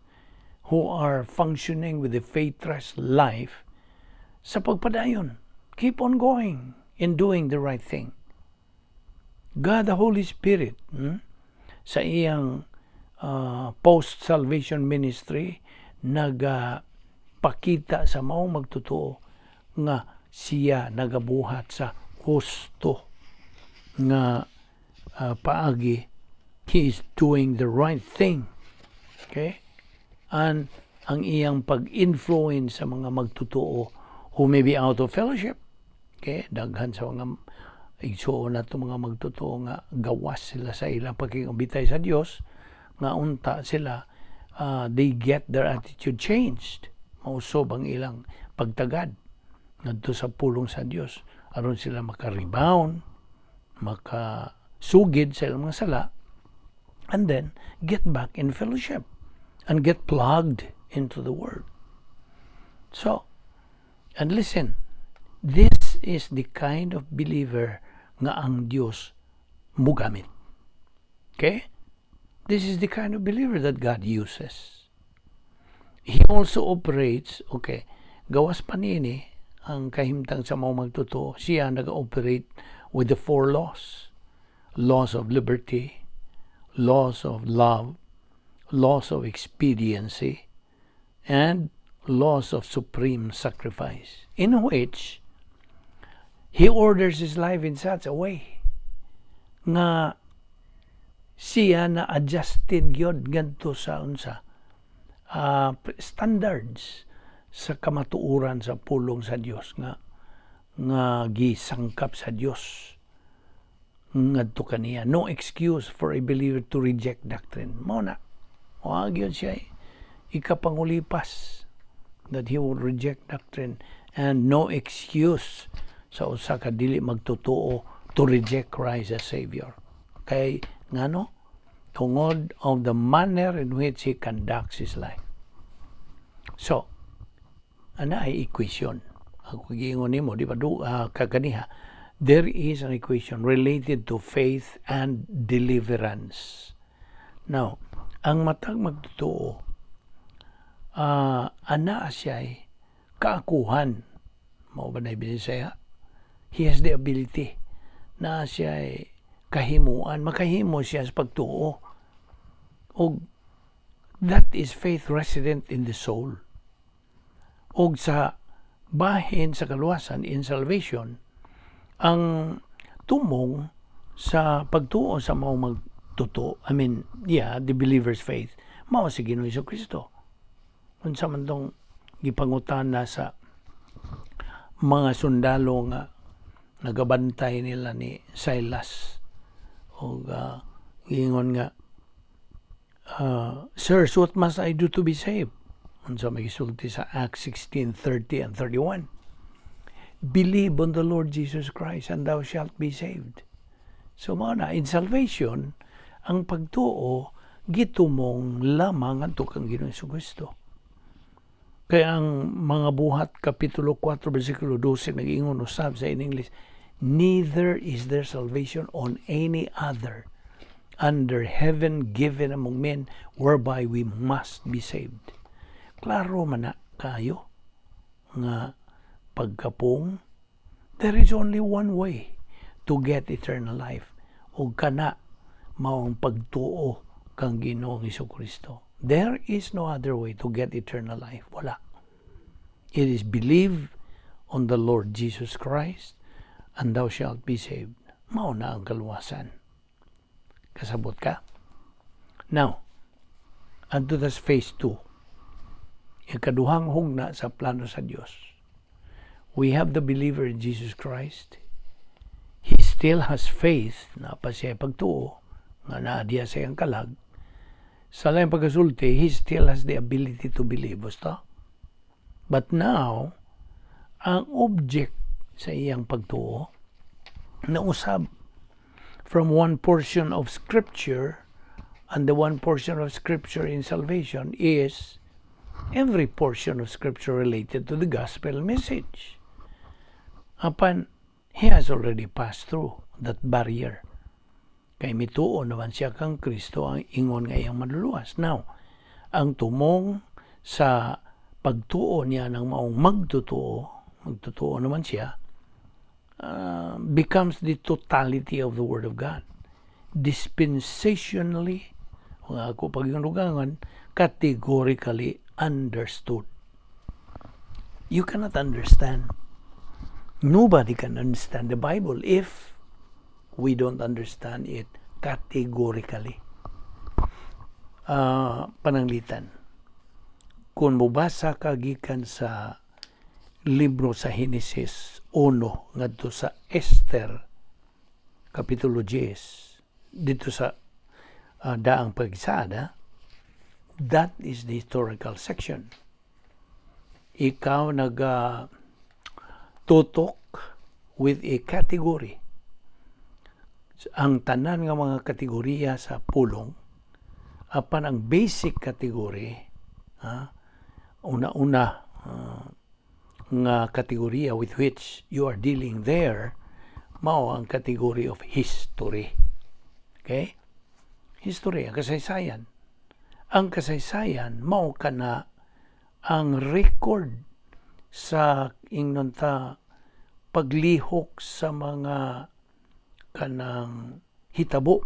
who are functioning with the faithless life sa pagpadayon. Keep on going in doing the right thing. God the Holy Spirit, sa iyang post-salvation ministry nagapakita sa maong magtotoo nga siya nagabuhat sa husto nga paagi. He is doing the right thing, okay, and ang iyang pag-influence sa mga magtotoo who may be out of fellowship. Okay, daghan sa mga igsuon nato mga magtotoo nga gawas sila sa ilang pakigabitay sa Dios, nga unta sila they get their attitude changed, mausob ang ilang pagtagad ngadto sa pulong sa Dios aron sila maka-rebound, makasugid sa ilang mga sala, and then get back in fellowship and get plugged into the Word. So, and listen, this is the kind of believer nga ang Dios mugamit. Okay? This is the kind of believer that God uses. He also operates, okay, gawas pa niini, Ang kahimtang sa mga magtotoo, siya nag-operate with the four laws. Laws of liberty, laws of love, laws of expediency, and laws of supreme sacrifice, in which he orders his life in such a way nga siya na adjusted gyud ngadto sa unsa standards sa kamatuoran sa pulong sa Dios nga gisangkap sa Dios ngadto kaniya. No excuse for a believer to reject doctrine. Mao na wa gyud siya ikapangulipas that he would reject doctrine, and no excuse sa usa ka dili magtotoo to reject Christ as Savior. Kay ngano? Tungod of the manner in which he conducts his life. So, ana ay equation. Ako giingon nimo, di ba, do, kaganiha, there is an equation related to faith and deliverance. Now, ang matag magtotoo, ana siya ay kaakuhan. Mao ba na Bisaya? He has the ability na siya ay kahimuan. Makahimo siya sa pagtuo. Og that is faith resident in the soul. Og sa bahin sa kaluwasan, in salvation, ang tumong sa pagtuo sa mao magtotoo, I mean, yeah, the believer's faith, mao si Ginoong Kristo. Unsa man tong gipangutana sa mga sundalo nga nagabantay nila ni Silas og giingon nga, "Sirs, what must I do to be saved?" Unsa may gisulti sa Acts 16:30 and 31? "Believe on the Lord Jesus Christ and thou shalt be saved." So mao na, in salvation, ang pagtuo gitumong lamang adto kang Ginoong Kristo. Kaya ang mga Buhat kapitulo 4 bersikulo 12 nag-ingon usab sa in English, "Neither is there salvation on any other under heaven given among men whereby we must be saved." Klaro man na kayo nga pagkapong, there is only one way to get eternal life, ug kana mao ang pagtuo kang Ginoong Kristo. There is no other way to get eternal life. Wala. It is believe on the Lord Jesus Christ and thou shalt be saved. Mao na ang kaluwasan. Kasabot ka? Now, adto tas phase 2. Ikaduhang hugna sa plano sa Dios. We have the believer in Jesus Christ. He still has faith na pa siya pagtuo nga naa diya sa iyang kalag. Sa laing pagkasulti, he still has the ability to believe. Basta. But now, ang object sa iyang pagtuo nausab from one portion of Scripture, and the one portion of Scripture in salvation is every portion of Scripture related to the gospel message. Apan, he has already passed through that barrier. Kay mituo naman siya kang Kristo ang ingon nga iyang manluluwas. Now, ang tumong sa pagtuo niya ng maong magtotoo, magtotoo naman siya, becomes the totality of the Word of God. Dispensationally, kung ako pagdugangan, categorically understood. You cannot understand. Nobody can understand the Bible if we don't understand it categorically. Pananglitan, kung mubasa ka gikan sa libro sa Genesis 1 ngadto sa Esther kapitulo 10 dito sa daang pagsaada, that is the historical section. Ikaw nag tutok with a category. Ang tanan nga mga kategorya sa pulong, apan ang basic category, una-una nga kategorya with which you are dealing there, mao ang category of history. Okay? History, ang kasaysayan. Ang kasaysayan, mao kana ang record Sa ingnon ta paglihok sa mga kanang hitabo,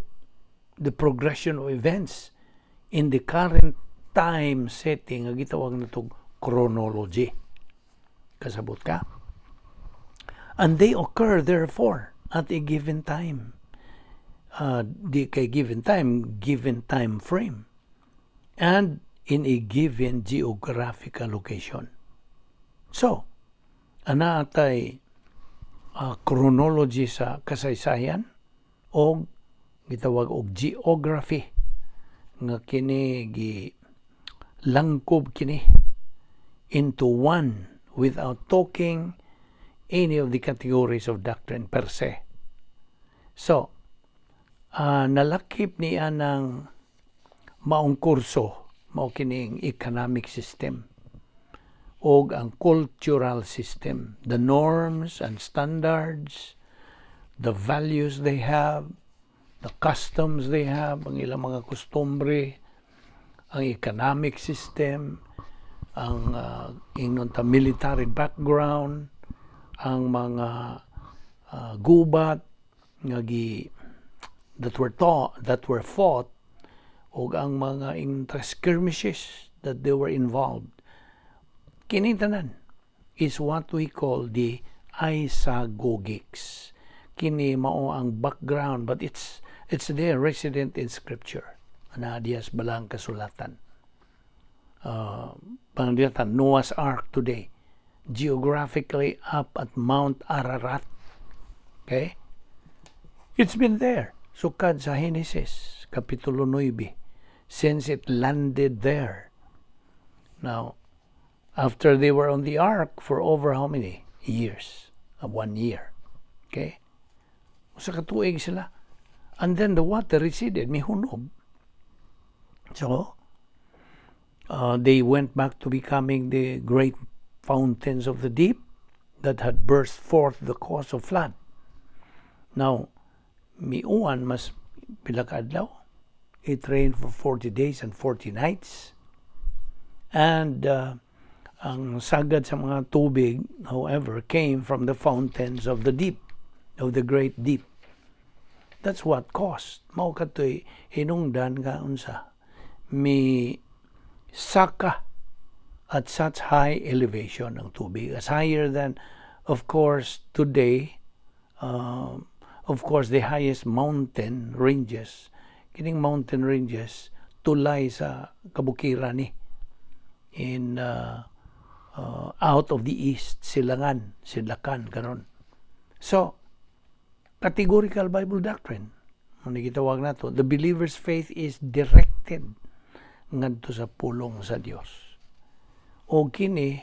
the progression of events in the current time setting nga gitawag natog chronology. Kasabot ka? And they occur therefore at a given time. Di kay given time, given time frame. And in a given geographical location. So, ana atay chronology sa kasaysayan o gitawag og geography nga kini gi langkob kini into one without talking any of the categories of doctrine per se. So, nalakip niya ng maong kurso, mao kining economic system og ang cultural system, the norms and standards, the values they have, the customs they have, ang ilang mga kostumbre, ang economic system, ang ingnon ta military background, ang mga gubat nga gi that were taught, that were fought, ug ang mga ingnon ta skirmishes that they were involved. Kini tanan is what we call the isagogics. Kini mao ang background, but it's there resident in Scripture. Ana diya sa Balaang Kasulatan. Pananglitan, Noah's Ark today, geographically up at Mount Ararat. Okay? It's been there. Sukad sa Genesis, Kapitulo 9, since it landed there. Now, after they were on the ark for over how many years? One year. Okay? Usa ka tuig sila. And then the water receded, mihunob. So, they went back to becoming the great fountains of the deep that had burst forth the cause of flood. Now, miuwan mas pila ka adlaw. It rained for 40 days and 40 nights. And ang sagad sa mga tubig, however, came from the fountains of the deep, of the great deep. That's what caused. Mao katoy hinungdan nga unsa mi saka at such high elevation ang tubig. As higher than, of course, today, of course, the highest mountain ranges. Kining mountain ranges, tulay sa kabukiran ni in out of the east, silangan, sidlakan, karon. So, categorical Bible doctrine, ano gitawag nato, the believer's faith is directed ngadto sa pulong sa Dios. O kini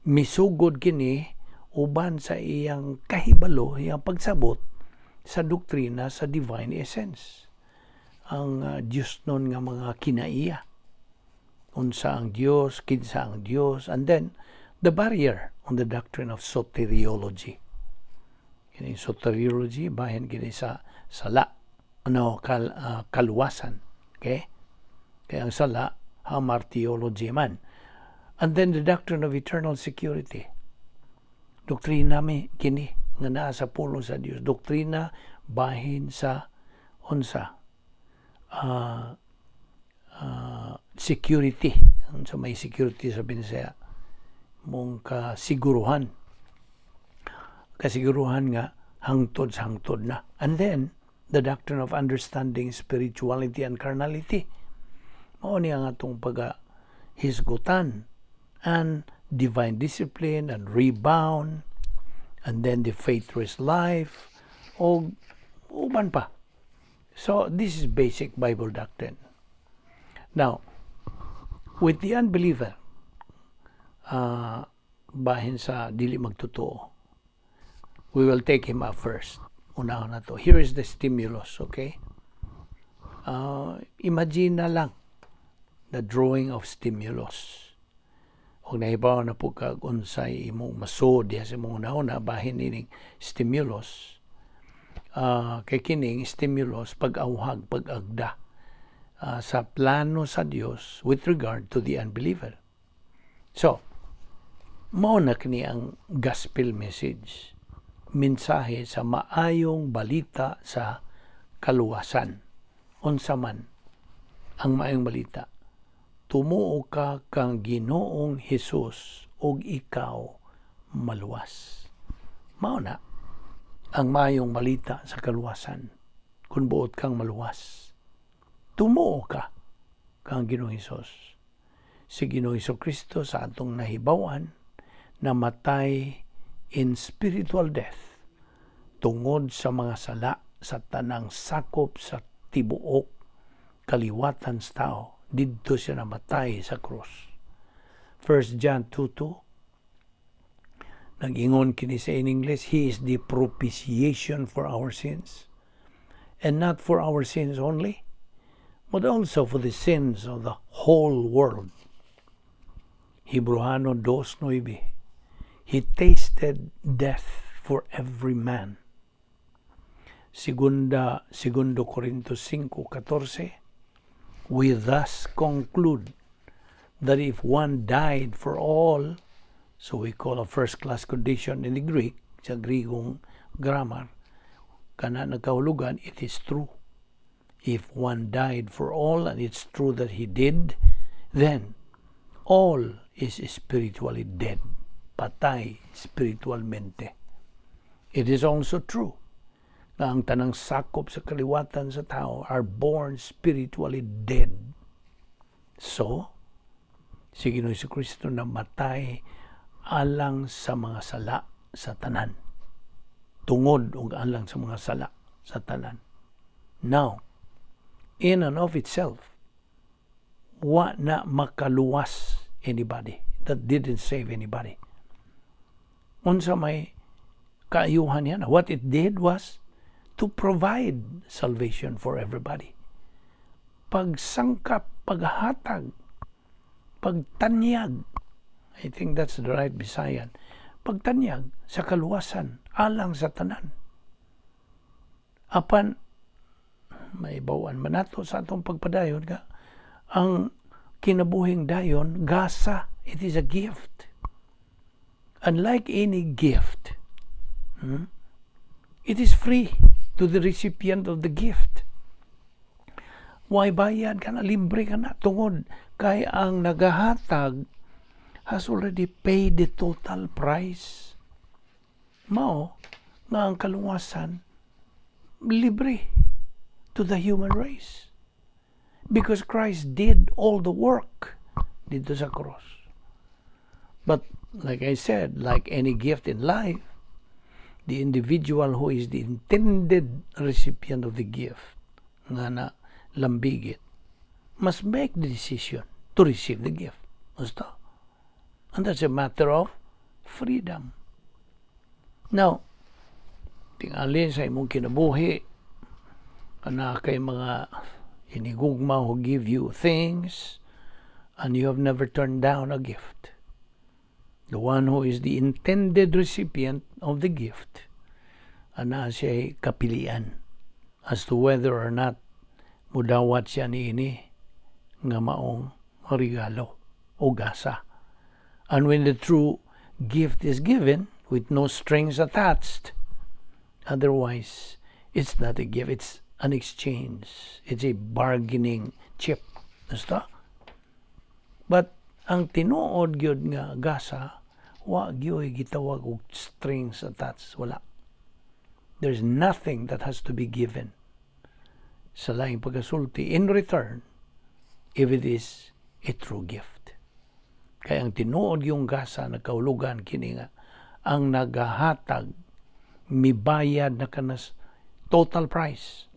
misugod kini uban sa iyang kahibalo, iyang pagsabot sa doktrina sa divine essence. Ang Diyos nun nga mga kinaiya. Unsa ang Dios, kinsa ang Dios, and then the barrier on the doctrine of soteriology. Kini soteriology bahin kini sa sala, ano kaluwasan. Okay? Kaya ang sala, hamartiology man. And then the doctrine of eternal security. Doktrina mi kini nga naa sa pulong sa Dios. Doktrina bahin sa unsa security. Unsa may security sa Binisaya? Mong kasiguruhan. Kasiguruhan nga hangtod sa hangtod na. And then, the doctrine of understanding spirituality and carnality. Mao ni ang atong pag hisgutan and divine discipline and rebound and then the faithless life o uban pa. So this is basic Bible doctrine. Now, with the unbeliever, bahin sa dili magtotoo, we will take him up first. Unahon na to. Here is the stimulus, okay? Imagine na lang the drawing of stimulus. Og nahibaw na po kag unsay imong masud diha sa imong una bahin ining stimulus. Kay kining stimulus pag-awhag, pag-agda sa plano sa Dios with regard to the unbeliever. So, mao na kini ang gospel message. Mensahe sa maayong balita sa kaluwasan. Unsa man ang maayong balita? Tumuo ka kang Ginoong Hesus ug ikaw maluwas. Mao na ang maayong balita sa kaluwasan. Kung buot kang maluwas, tumuo ka kang Ginoong Hesus. Si Ginoong Hesus Kristo, sa atong nahibawan, namatay in spiritual death tungod sa mga sala sa tanang sakop sa tibuok kaliwatan sa tao. Didto siya namatay sa krus. 1 John 2:2, nag-ingon kini sa in English, "He is the propitiation for our sins, and not for our sins only, but also for the sins of the whole world." Hebreano 2:9, "He tasted death for every man." Segundo Corintios 5:14, "We thus conclude that if one died for all," so we call a first class condition in the Greek, sa Grigong grammar, kana nagkahulugan, it is true. If one died for all, and it's true that he did, then all is spiritually dead. Patay spiritualmente. It is also true na ang tanang sakop sa kaliwatan sa tao are born spiritually dead. So, si Ginoong Kristo namatay alang sa mga sala sa tanan. Tungod ug alang sa mga sala sa tanan. Now, in and of itself, wa na makaluwas anybody. That didn't save anybody. Unsa may kaayuhan niya? What it did was to provide salvation for everybody. Pagsangkap, paghatag, pagtanyag. I think that's the right Bisayan. Pagtanyag sa kaluwasan alang sa tanan. Apan maibawan man nato sa atong pagpadayon ka ang kinabuhing dayon gasa, it is a gift. Unlike any gift, it is free to the recipient of the gift. Why bayad ka na, libre ka na tungod kay ang nagahatag has already paid the total price. Mao nga ang kaluwasan libre to the human race. Because Christ did all the work didto sa cross. But like I said, like any gift in life, the individual who is the intended recipient of the gift nga na lambigit must make the decision to receive the gift. Basta. And that's a matter of freedom. Now, tingali sa imong kinabuhi, ana kay mga inigugma who give you things and you have never turned down a gift. The one who is the intended recipient of the gift, ana siya kapilian as to whether or not mudawat siya niini nga maong regalo o gasa. And when the true gift is given with no strings attached, otherwise it's not a gift, it's an exchange. It's a bargaining chip. Basta? But ang tinuod gyud nga gasa, wa gyud gitawag og strings attached. Wala. There's nothing that has to be given sa laing pagkasulti in return if it is a true gift. Kay ang tinuod gyung gasa, nagkahulugan kini nga ang nagahatag mibayad na kanas total price.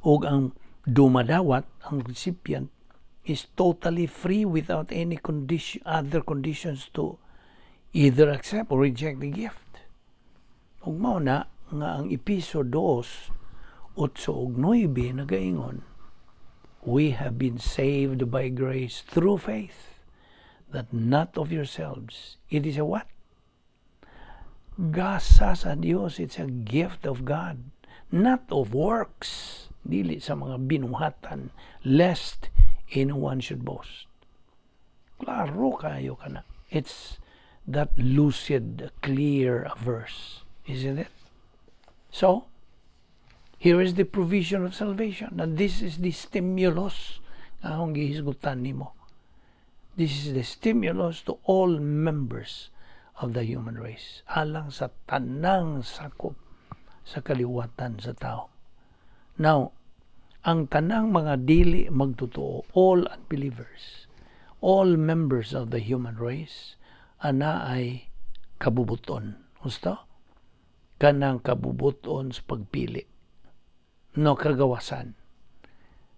Ug ang dumadawat, ang recipient, is totally free without any condition, other conditions to either accept or reject the gift. Ug mao na nga ang Episo 2, 8 ug 9 nagaingon, "We have been saved by grace through faith, that not of yourselves." It is a what? Gasa sa Dios. It's a gift of God, not of works. Dili sa mga binuhatan, lest anyone should boast. Klaro kaayo kana. It's that lucid, clear a verse, isn't it? So, here is the provision of salvation. And this is the stimulus nga akong gihisgutan nimo. This is the stimulus to all members of the human race. Alang sa tanang sakop sa kaliwatan sa tao. Now, ang tanang mga dili magtotoo, all unbelievers, all members of the human race, anaay kabubuton. Gusto? Kanang kabubuton sa pagpili. No kagawasan.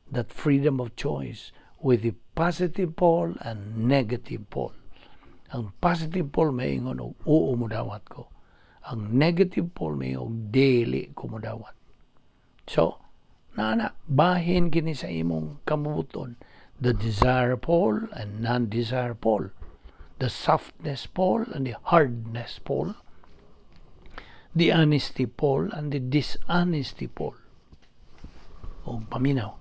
That freedom of choice with the positive pole and negative pole. Ang positive pole maingon og "Oo, mudawat ko." Ang negative pole maingon og "Dili ko mudawat." So, naa na, bahin kini sa imong kabubuton. The desire pole and non-desire pole. The softness pole and the hardness pole. The honesty pole and the dishonesty pole. O paminaw.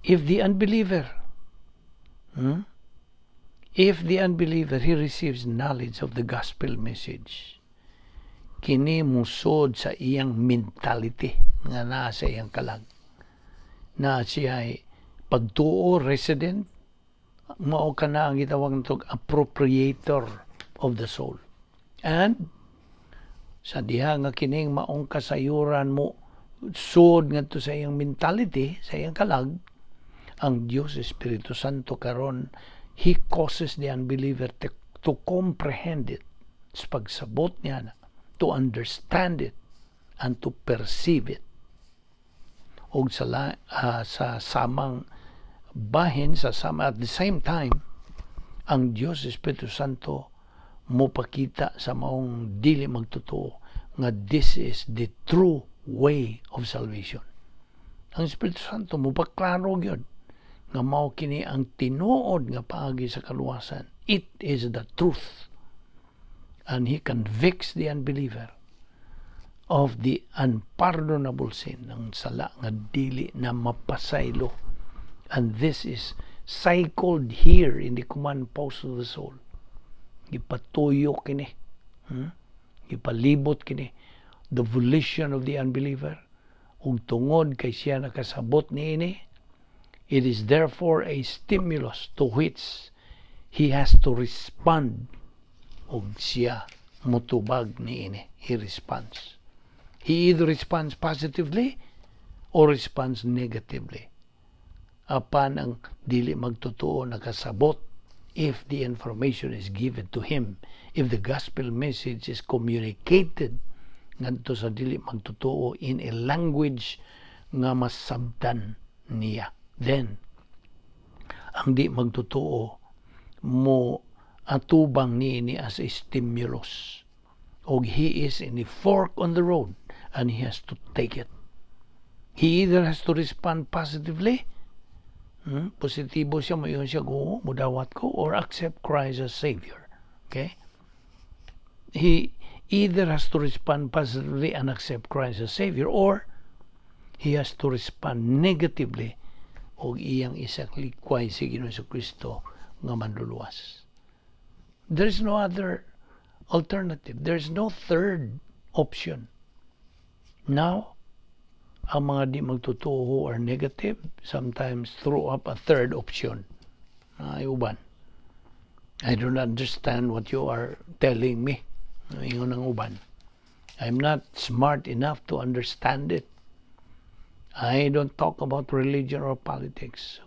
If the unbeliever, If the unbeliever, he receives knowledge of the gospel message, kini musod sa iyang mentality nga naa sa iyang kalag. Na siya ay pagtuo resident, mao kana ang gitawag natog appropriator of the soul. And sa diha nga kining maong kasayuran mo sud ngadto sa iyang mentality, sa iyang kalag, ang Dios Espiritu Santo karon, He causes the unbeliever to comprehend it sa pagsabot niya na, to understand it and to perceive it. Og sa samang bahin, sa sama, at the same time, ang Dios Espiritu Santo mopakita sa maong dili magtotoo nga this is the true way of salvation. Ang Espiritu Santo mopaklaro gyud nga mao kini ang tinuod nga paagi sa kaluwasan. It is the truth. And He convicts the unbeliever of the unpardonable sin, ang sala nga dili na mapasaylo. And this is cycled here in the command post of the soul. Gipatuyo kini. Gipalibot kini. The volition of the unbeliever. Ug tungod kay siya nakasabot niini, it is therefore a stimulus to which he has to respond, ug siya mutubag niini. He responds. He either responds positively or responds negatively. Apan ang dili magtotoo nakasabot if the information is given to him, if the gospel message is communicated ngadto sa dili magtotoo in a language nga masabtan niya. Then, ang di magtotoo mo atubang niini as a stimulus. Og he is in a fork on the road and he has to take it. He either has to respond positively, positibo siya, moingon siya, "Oo, mudawat ko," or accept Christ as Savior. Okay? He either has to respond positively and accept Christ as Savior, or he has to respond negatively og iyang isaklikway si Ginoong Kristo nga manluluwas. There is no other alternative. There is no third option. Now, ang mga di magtotoo who are negative sometimes throw up a third option. Ay, uban. "I don't understand what you are telling me." Ingon ang uban. "I'm not smart enough to understand it. I don't talk about religion or politics.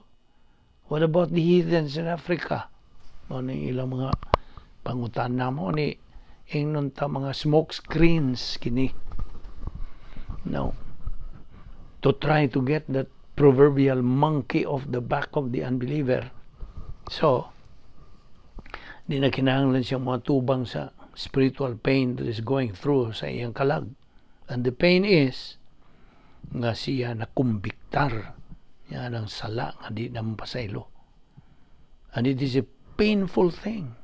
What about the heathens in Africa?" Mao ni ilang mga pangutana mo ni ingnon ta mga smoke screens kini. No. To try to get that proverbial monkey off the back of the unbeliever. So, di na kinahanglan siyang matubang sa spiritual pain that is going through sa iyang kalag. And the pain is nga siya nakumbiktar niya ng sala nga di na mapasaylo. And it is a painful thing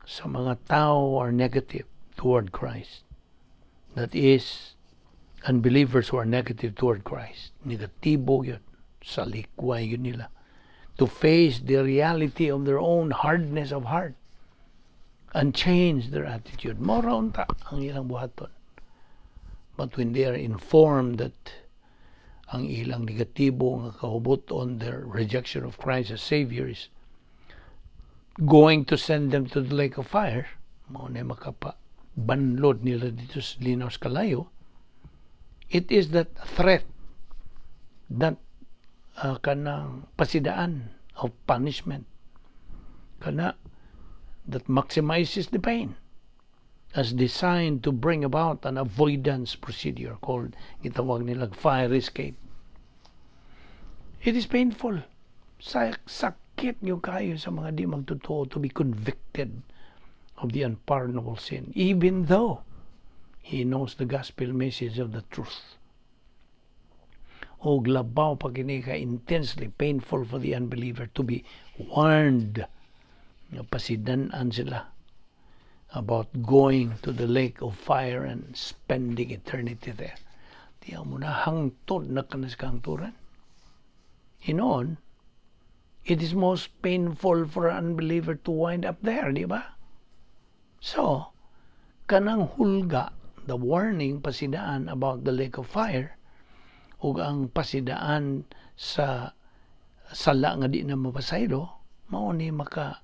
sa mga tao who are negative toward Christ. That is, unbelievers who are negative toward Christ. Negatibo yun. Sa likway yun nila. To face the reality of their own hardness of heart and change their attitude. Mao ra unta ang ilang buhaton. But when they are informed that ang ilang negatibo nga kabubut-on, their rejection of Christ as Savior, is going to send them to the lake of fire, mao na makapa banlod nila didto sa linaw sa kalayo. It is that threat, that kanang pasidaan of punishment kana, that maximizes the pain as designed to bring about an avoidance procedure called, gitawag nila, fire escape. It is painful. Sakit gyud kaayo sa mga di magtotoo to be convicted of the unpardonable sin, even though he knows the gospel message of the truth. Og labaw pa kini ka intensely painful for the unbeliever to be warned nga pasidan-an sila about going to the lake of fire and spending eternity there. Tiyaw mo na hangtod na ka na sa kahangturan. Hinoon, it is most painful for an unbeliever to wind up there, di ba? So, kanang hulga, the warning, pasidaan about the lake of fire, ug ang pasidaan sa sala nga di na mapasaylo, mao ni maka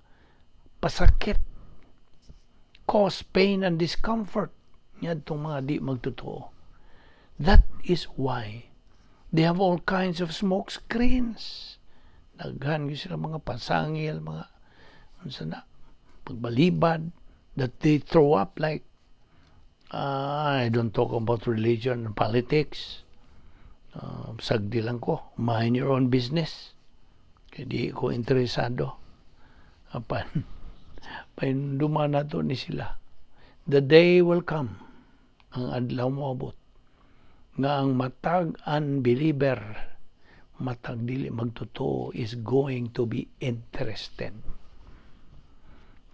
pasakit, cause pain and discomfort ngadtong mga di magtotoo. That is why they have all kinds of smoke screens. Daghan gyud sila mga pasangil, mga unsa na, pagbalibad that they throw up like, "I don't talk about religion and politics. Sagdi lang ko. Mind your own business. Kay di ko interesado." Apan, pahinumduman nato ni sila. The day will come, ang adlaw moabot, nga ang matag unbeliever, matag dili magtotoo, is going to be interested.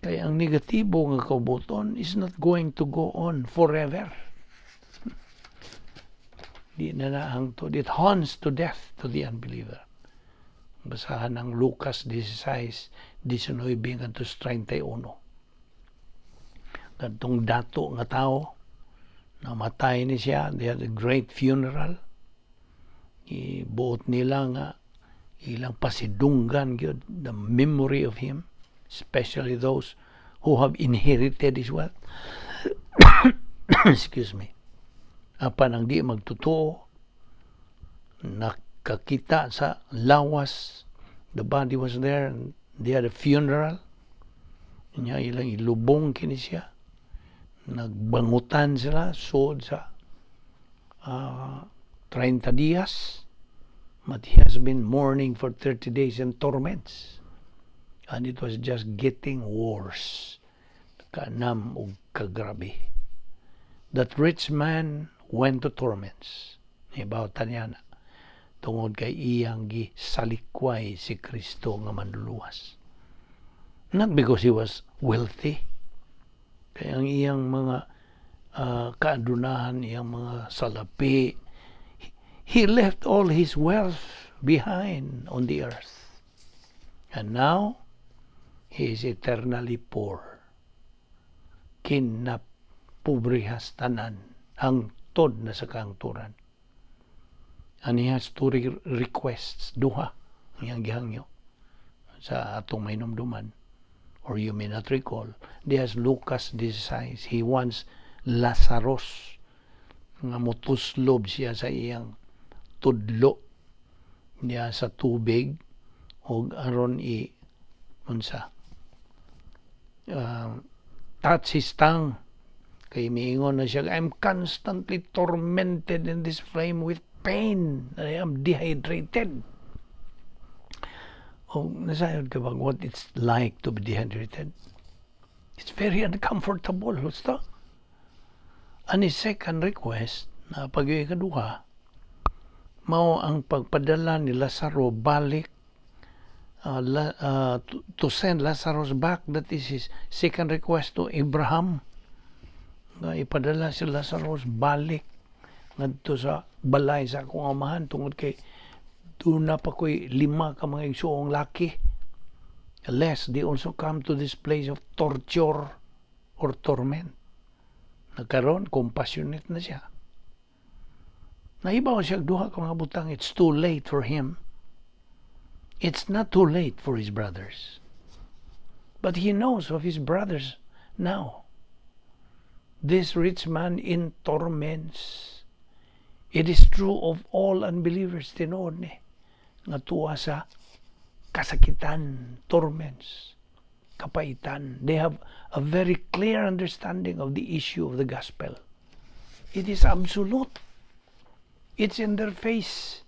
Kaya ang negatibo nga kabubut-on is not going to go on forever. Di na nahangtod. It haunts to death to the unbeliever. Basahan ang Lucas 16, 19 ngadto 31. Kadtong dato nga tao, namatay ni siya, they had a great funeral. Ibuot nila nga ilang pasidunggan gyud the memory of him, especially those who have inherited his wealth. Excuse me. Apan ang di magtotoo, nakakita sa lawas, the body was there, and they had a funeral. Nya ilang ilubong kini siya. Nagbangutan sila sud sa 30 dias. But he has been mourning for 30 days in torments. And it was just getting worse. Kaanam og kagrabe. That rich man went to torments. Ibaw niya na. Tungod kay iyang gisalikway si Kristo nga manluluwas. Not because he was wealthy. Kay ang iyang mga kaadunahan, iyang mga salapi, he left all his wealth behind on the earth. And now, he is eternally poor. Kinapobrehas tanan, hangtod na sa kahangturan. And he has two requests, duha, iyang gihangyo sa atong mahinumduman, or you may not recall. Diha sa Lucas 16, he wants Lazarus nga motuslob siya sa iyang tudlo niya sa tubig og aron i unsa touch his tongue, kay miingon na siya, "I'm constantly tormented in this flame with pain. I am dehydrated." O nasayod ka ba what it's like to be dehydrated? It's very uncomfortable, husto. And his second request na pag kaduha mao ang pagpadala ni Lazaro balik, to send Lazarus back. That is his second request to Abraham, nga ipadala si Lazarus balik ngadto sa balay sa akong amahan tungod kay Duna pa ko'y lima ka mga igsuong laki, lest they also come to this place of torture or torment. Nagkaroon, compassionate na siya. Nahibaw siya duha ka mga butang, it's too late for him. It's not too late for his brothers. But he knows of his brothers now. This rich man in torments. It is true of all unbelievers, tinuod ni nga tuwa sa kasakitan, torments, kapaitan. They have a very clear understanding of the issue of the gospel. It is absolute. It's in their face.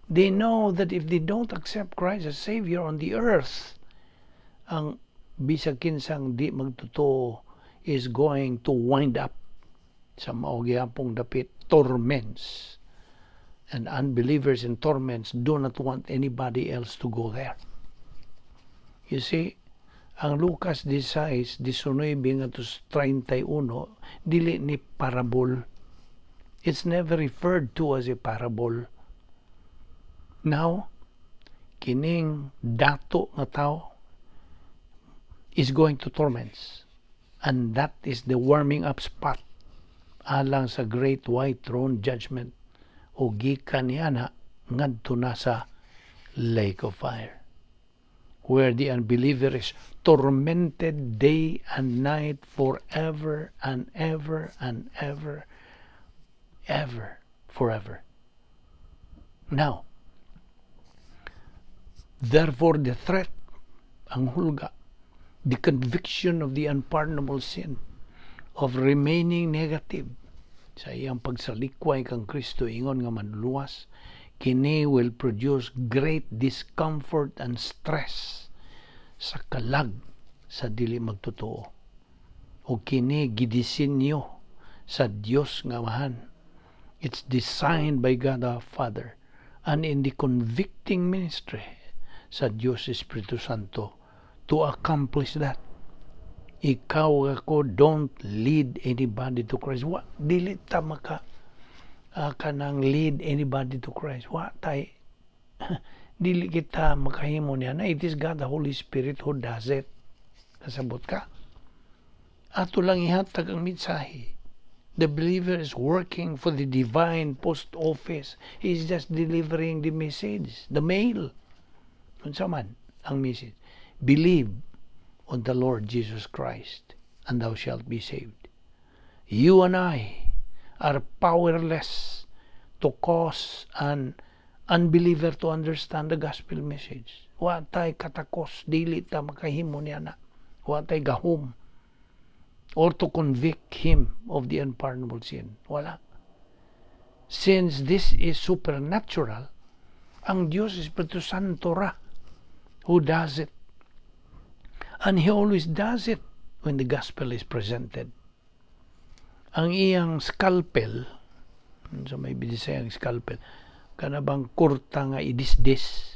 They know that if they don't accept Christ as Savior on the earth, ang bisag kinsang di magtotoo is going to wind up sa mao gihapong dapit, torments. And unbelievers in torments do not want anybody else to go there. You see, ang Lucas 16, 19 ngadto 31, dili ni parable. It's never referred to as a parable. Now, kining dato nga tao is going to torments. And that is the warming up spot alang sa Great White Throne Judgment o gikan niana ngadto na sa lake of fire, where the unbeliever is tormented day and night forever and ever and ever, ever, forever. Now, therefore, the threat, ang hulga, the conviction of the unpardonable sin of remaining negative sa iyang pagsalikway kang Kristo ingon nga manluluwas, kini will produce great discomfort and stress sa kalag sa dili magtotoo. O kini gidisenyo sa Dios nga Amahan. It's designed by God our Father and in the convicting ministry sa Dios Espiritu Santo to accomplish that. Ikaw, ako, don't lead anybody to Christ. Wa, dili ta maka kanang lead anybody to Christ. Wa tay dili kita makahimo niya na. It is God the Holy Spirit who does it. Kasabot ka? Ato lang ihatag ang mensahe. The believer is working for the divine post office. He's just delivering the message, the mail. Unsa man ang message? Believe on the Lord Jesus Christ and thou shalt be saved. You and I are powerless to cause an unbeliever to understand the gospel message. Wa tay katakos, dili ta makahimo niya na. Wa tay gahom or to convict him of the unpardonable sin. Wala. Since this is supernatural, ang Diyos Espiritu Santo ra who does it. And He always does it when the gospel is presented. Ang iyang scalpel, sa may Bisaya ang scalpel, kana bang kurta nga idisdis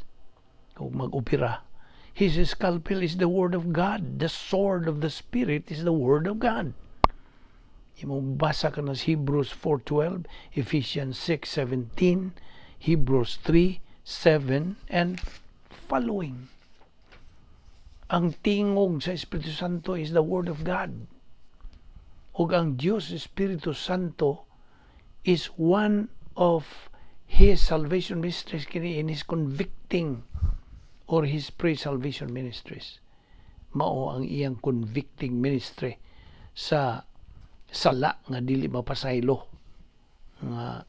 o mag-opera. His scalpel is the word of God. The sword of the Spirit is the word of God. Imong basa ka na sa Hebrews 4:12, Ephesians 6:17, Hebrews 3:7 and following. Ang tingog sa Espiritu Santo is the word of God. Ug ang Dios Espiritu Santo is one of His salvation ministries kini in His convicting or His pre-salvation ministries. Mao ang iyang convicting ministry sa sala nga dili mapasaylo, nga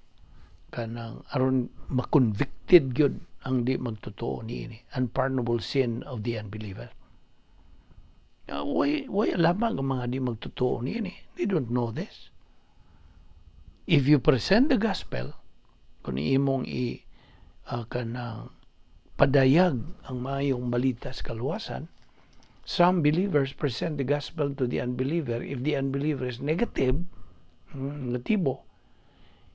kanang aron ma-convicted gyud ang di magtotoo niini, unpardonable sin of the unbeliever. Way lamang ang mga di magtotoo niini. They don't know this. If you present the gospel, kung imong i kanang padayag ang maayong balita sa kaluwasan, some believers present the gospel to the unbeliever. If the unbeliever is negative, negatibo,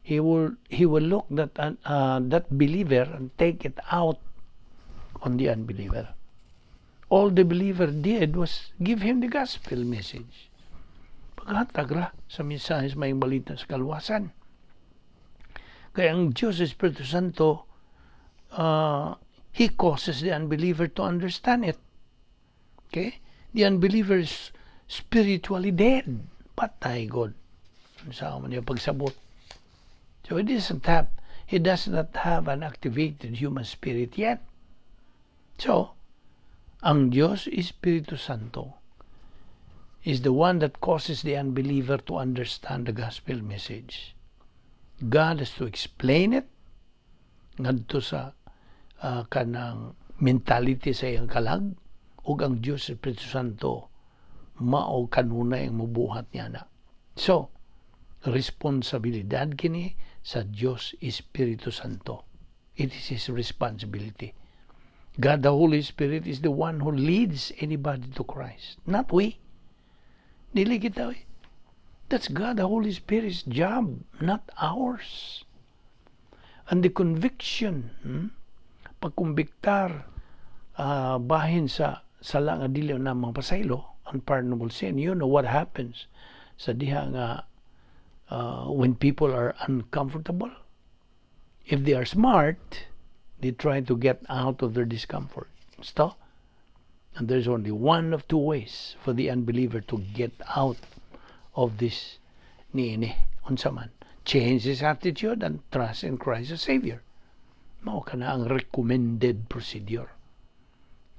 he will look that believer and take it out on the unbeliever. All the believer did was give him the gospel message. Paghatag ra sa mensahe sa maayong balita sa kaluwasan. Kaya ang Diyos Espiritu Santo He causes the unbeliever to understand it. Okay? The unbeliever is spiritually dead. Patay gud. Sa man niya pagsabot. So he does not have an activated human spirit yet. So, ang Diyos Espiritu Santo is the one that causes the unbeliever to understand the gospel message. God has to explain it ngadto sa kanang mentality sa iyang kalag, ug ang Diyos Espiritu Santo mao kanunay ang mubuhat niya na. So, responsibilidad kini sa Diyos Espiritu Santo. It is His responsibility. God the Holy Spirit is the one who leads anybody to Christ, not we. Dili kita eh. That's God the Holy Spirit's job, not ours. And the conviction, pagkumbiktar bahin sa sala nga dili na mga pasaylo, unpardonable sin, you know what happens sa diha nga when people are uncomfortable. If they are smart, they try to get out of their discomfort. Stop. And there's only one of two ways for the unbeliever to get out of this niini. Unsa man? Change his attitude and trust in Christ as Savior. Mao kana ang recommended procedure.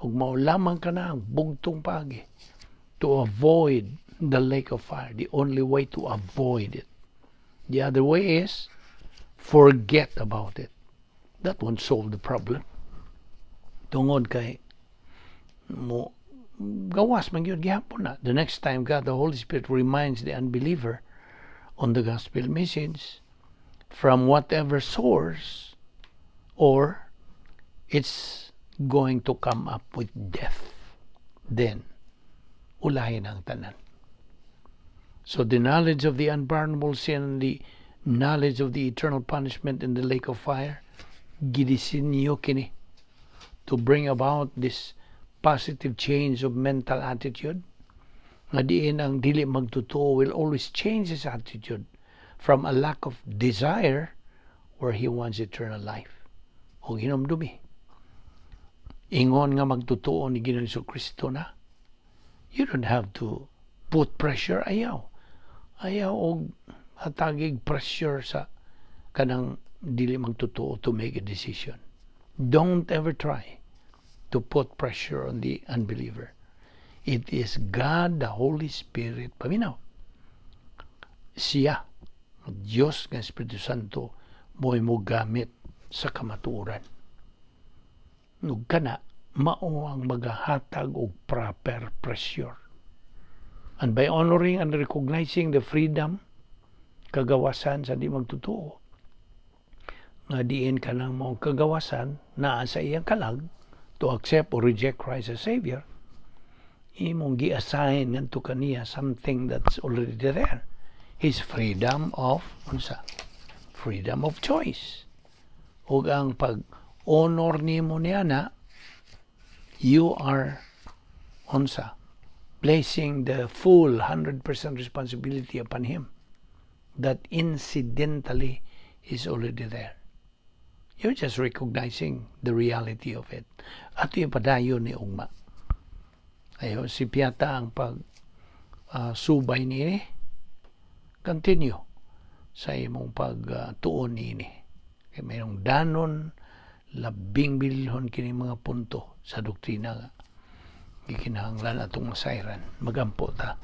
Ug mao lamang kana ang bugtong paagi to avoid the lake of fire. The only way to avoid it. The other way is forget about it. That won't solve the problem. Tungod kay mo gawas man gyud gihapon na. The next time God the Holy Spirit reminds the unbeliever on the gospel message from whatever source, or it's going to come up with death. Then, ulahin ang tanan. So the knowledge of the unpardonable sin and the knowledge of the eternal punishment in the lake of fire, gidisinyo kini to bring about this positive change of mental attitude nga diin ang dili magtotoo will always change his attitude from a lack of desire where he wants eternal life. O hinumdumi, ingon nga magtotoo ni Ginoong Kristo na, you don't have to put pressure. Ayaw. Ayaw og hatagig pressure sa kanang dili magtotoo to make a decision. Don't ever try to put pressure on the unbeliever. It is God, the Holy Spirit, paminaw. Siya, Diyos nga Espiritu Santo, mo'y mo gamit sa kamatuoran. Ug kana, mao ang magahatag og proper pressure. And by honoring and recognizing the freedom, kagawasan sa di magtotoo, nga diin ka nang mong kagawasan naa sa iyang kalag to accept or reject Christ as Savior, imong gi-assign ngadto kaniya something that's already there. His freedom of unsa? Freedom of choice. Ug ang pag-honor nimo niya na, you are unsa? Placing the full 100% responsibility upon him that incidentally is already there. You're just recognizing the reality of it. Ato yung padayon ni ugma. Ayo, si Piata ang pag subay niini. Continue sa imong pagtuon niini. Kay mayroong danon labing bilhon kini mga punto sa doktrina nga gikinahanglan atong masayran. Magampo ta.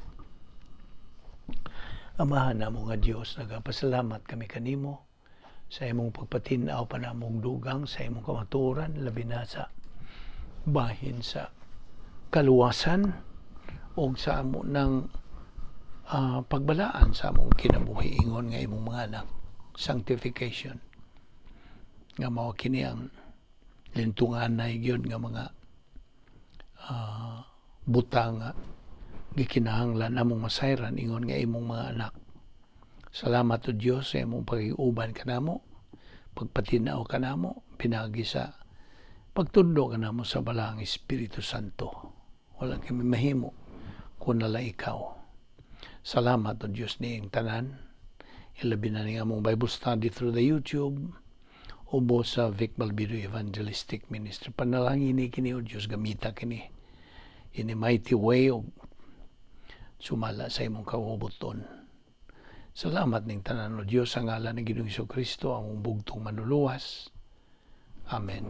Amahan namo nga Dios, nagapasalamat kami kanimo sa imong pagpatin-aw pa namong dugang sa imong kamatuoran, labi na sa bahin sa kaluwasan o sa amo ng pagbalaan sa among kinabuhi ingon nga imong mga anak, sanctification, nga mao kini ang lintunganay gyud nga mga butang nga gikinahanglan among masayran ingon nga imong mga anak. Salamat o Dios sa imong paghiuban kanamo, pagpatinaw kanamo pinagi sa pagtudlo kanamo sa Balaang Espiritu Santo. Wala kami mahimo kung nala ikaw. Salamat o Dios niing tanan. Ilabi na ning among Bible study through the YouTube. Ubos sa Vic Balbido Evangelistic Ministry. Panalangin ni kini, O Diyos, gamita kini in a mighty way og sumala sa imong kaubuton. Salamat ning tanan, O Diyos, sa ngalan ng Ginoong Kristo, ang bugtong manluluwas. Amen.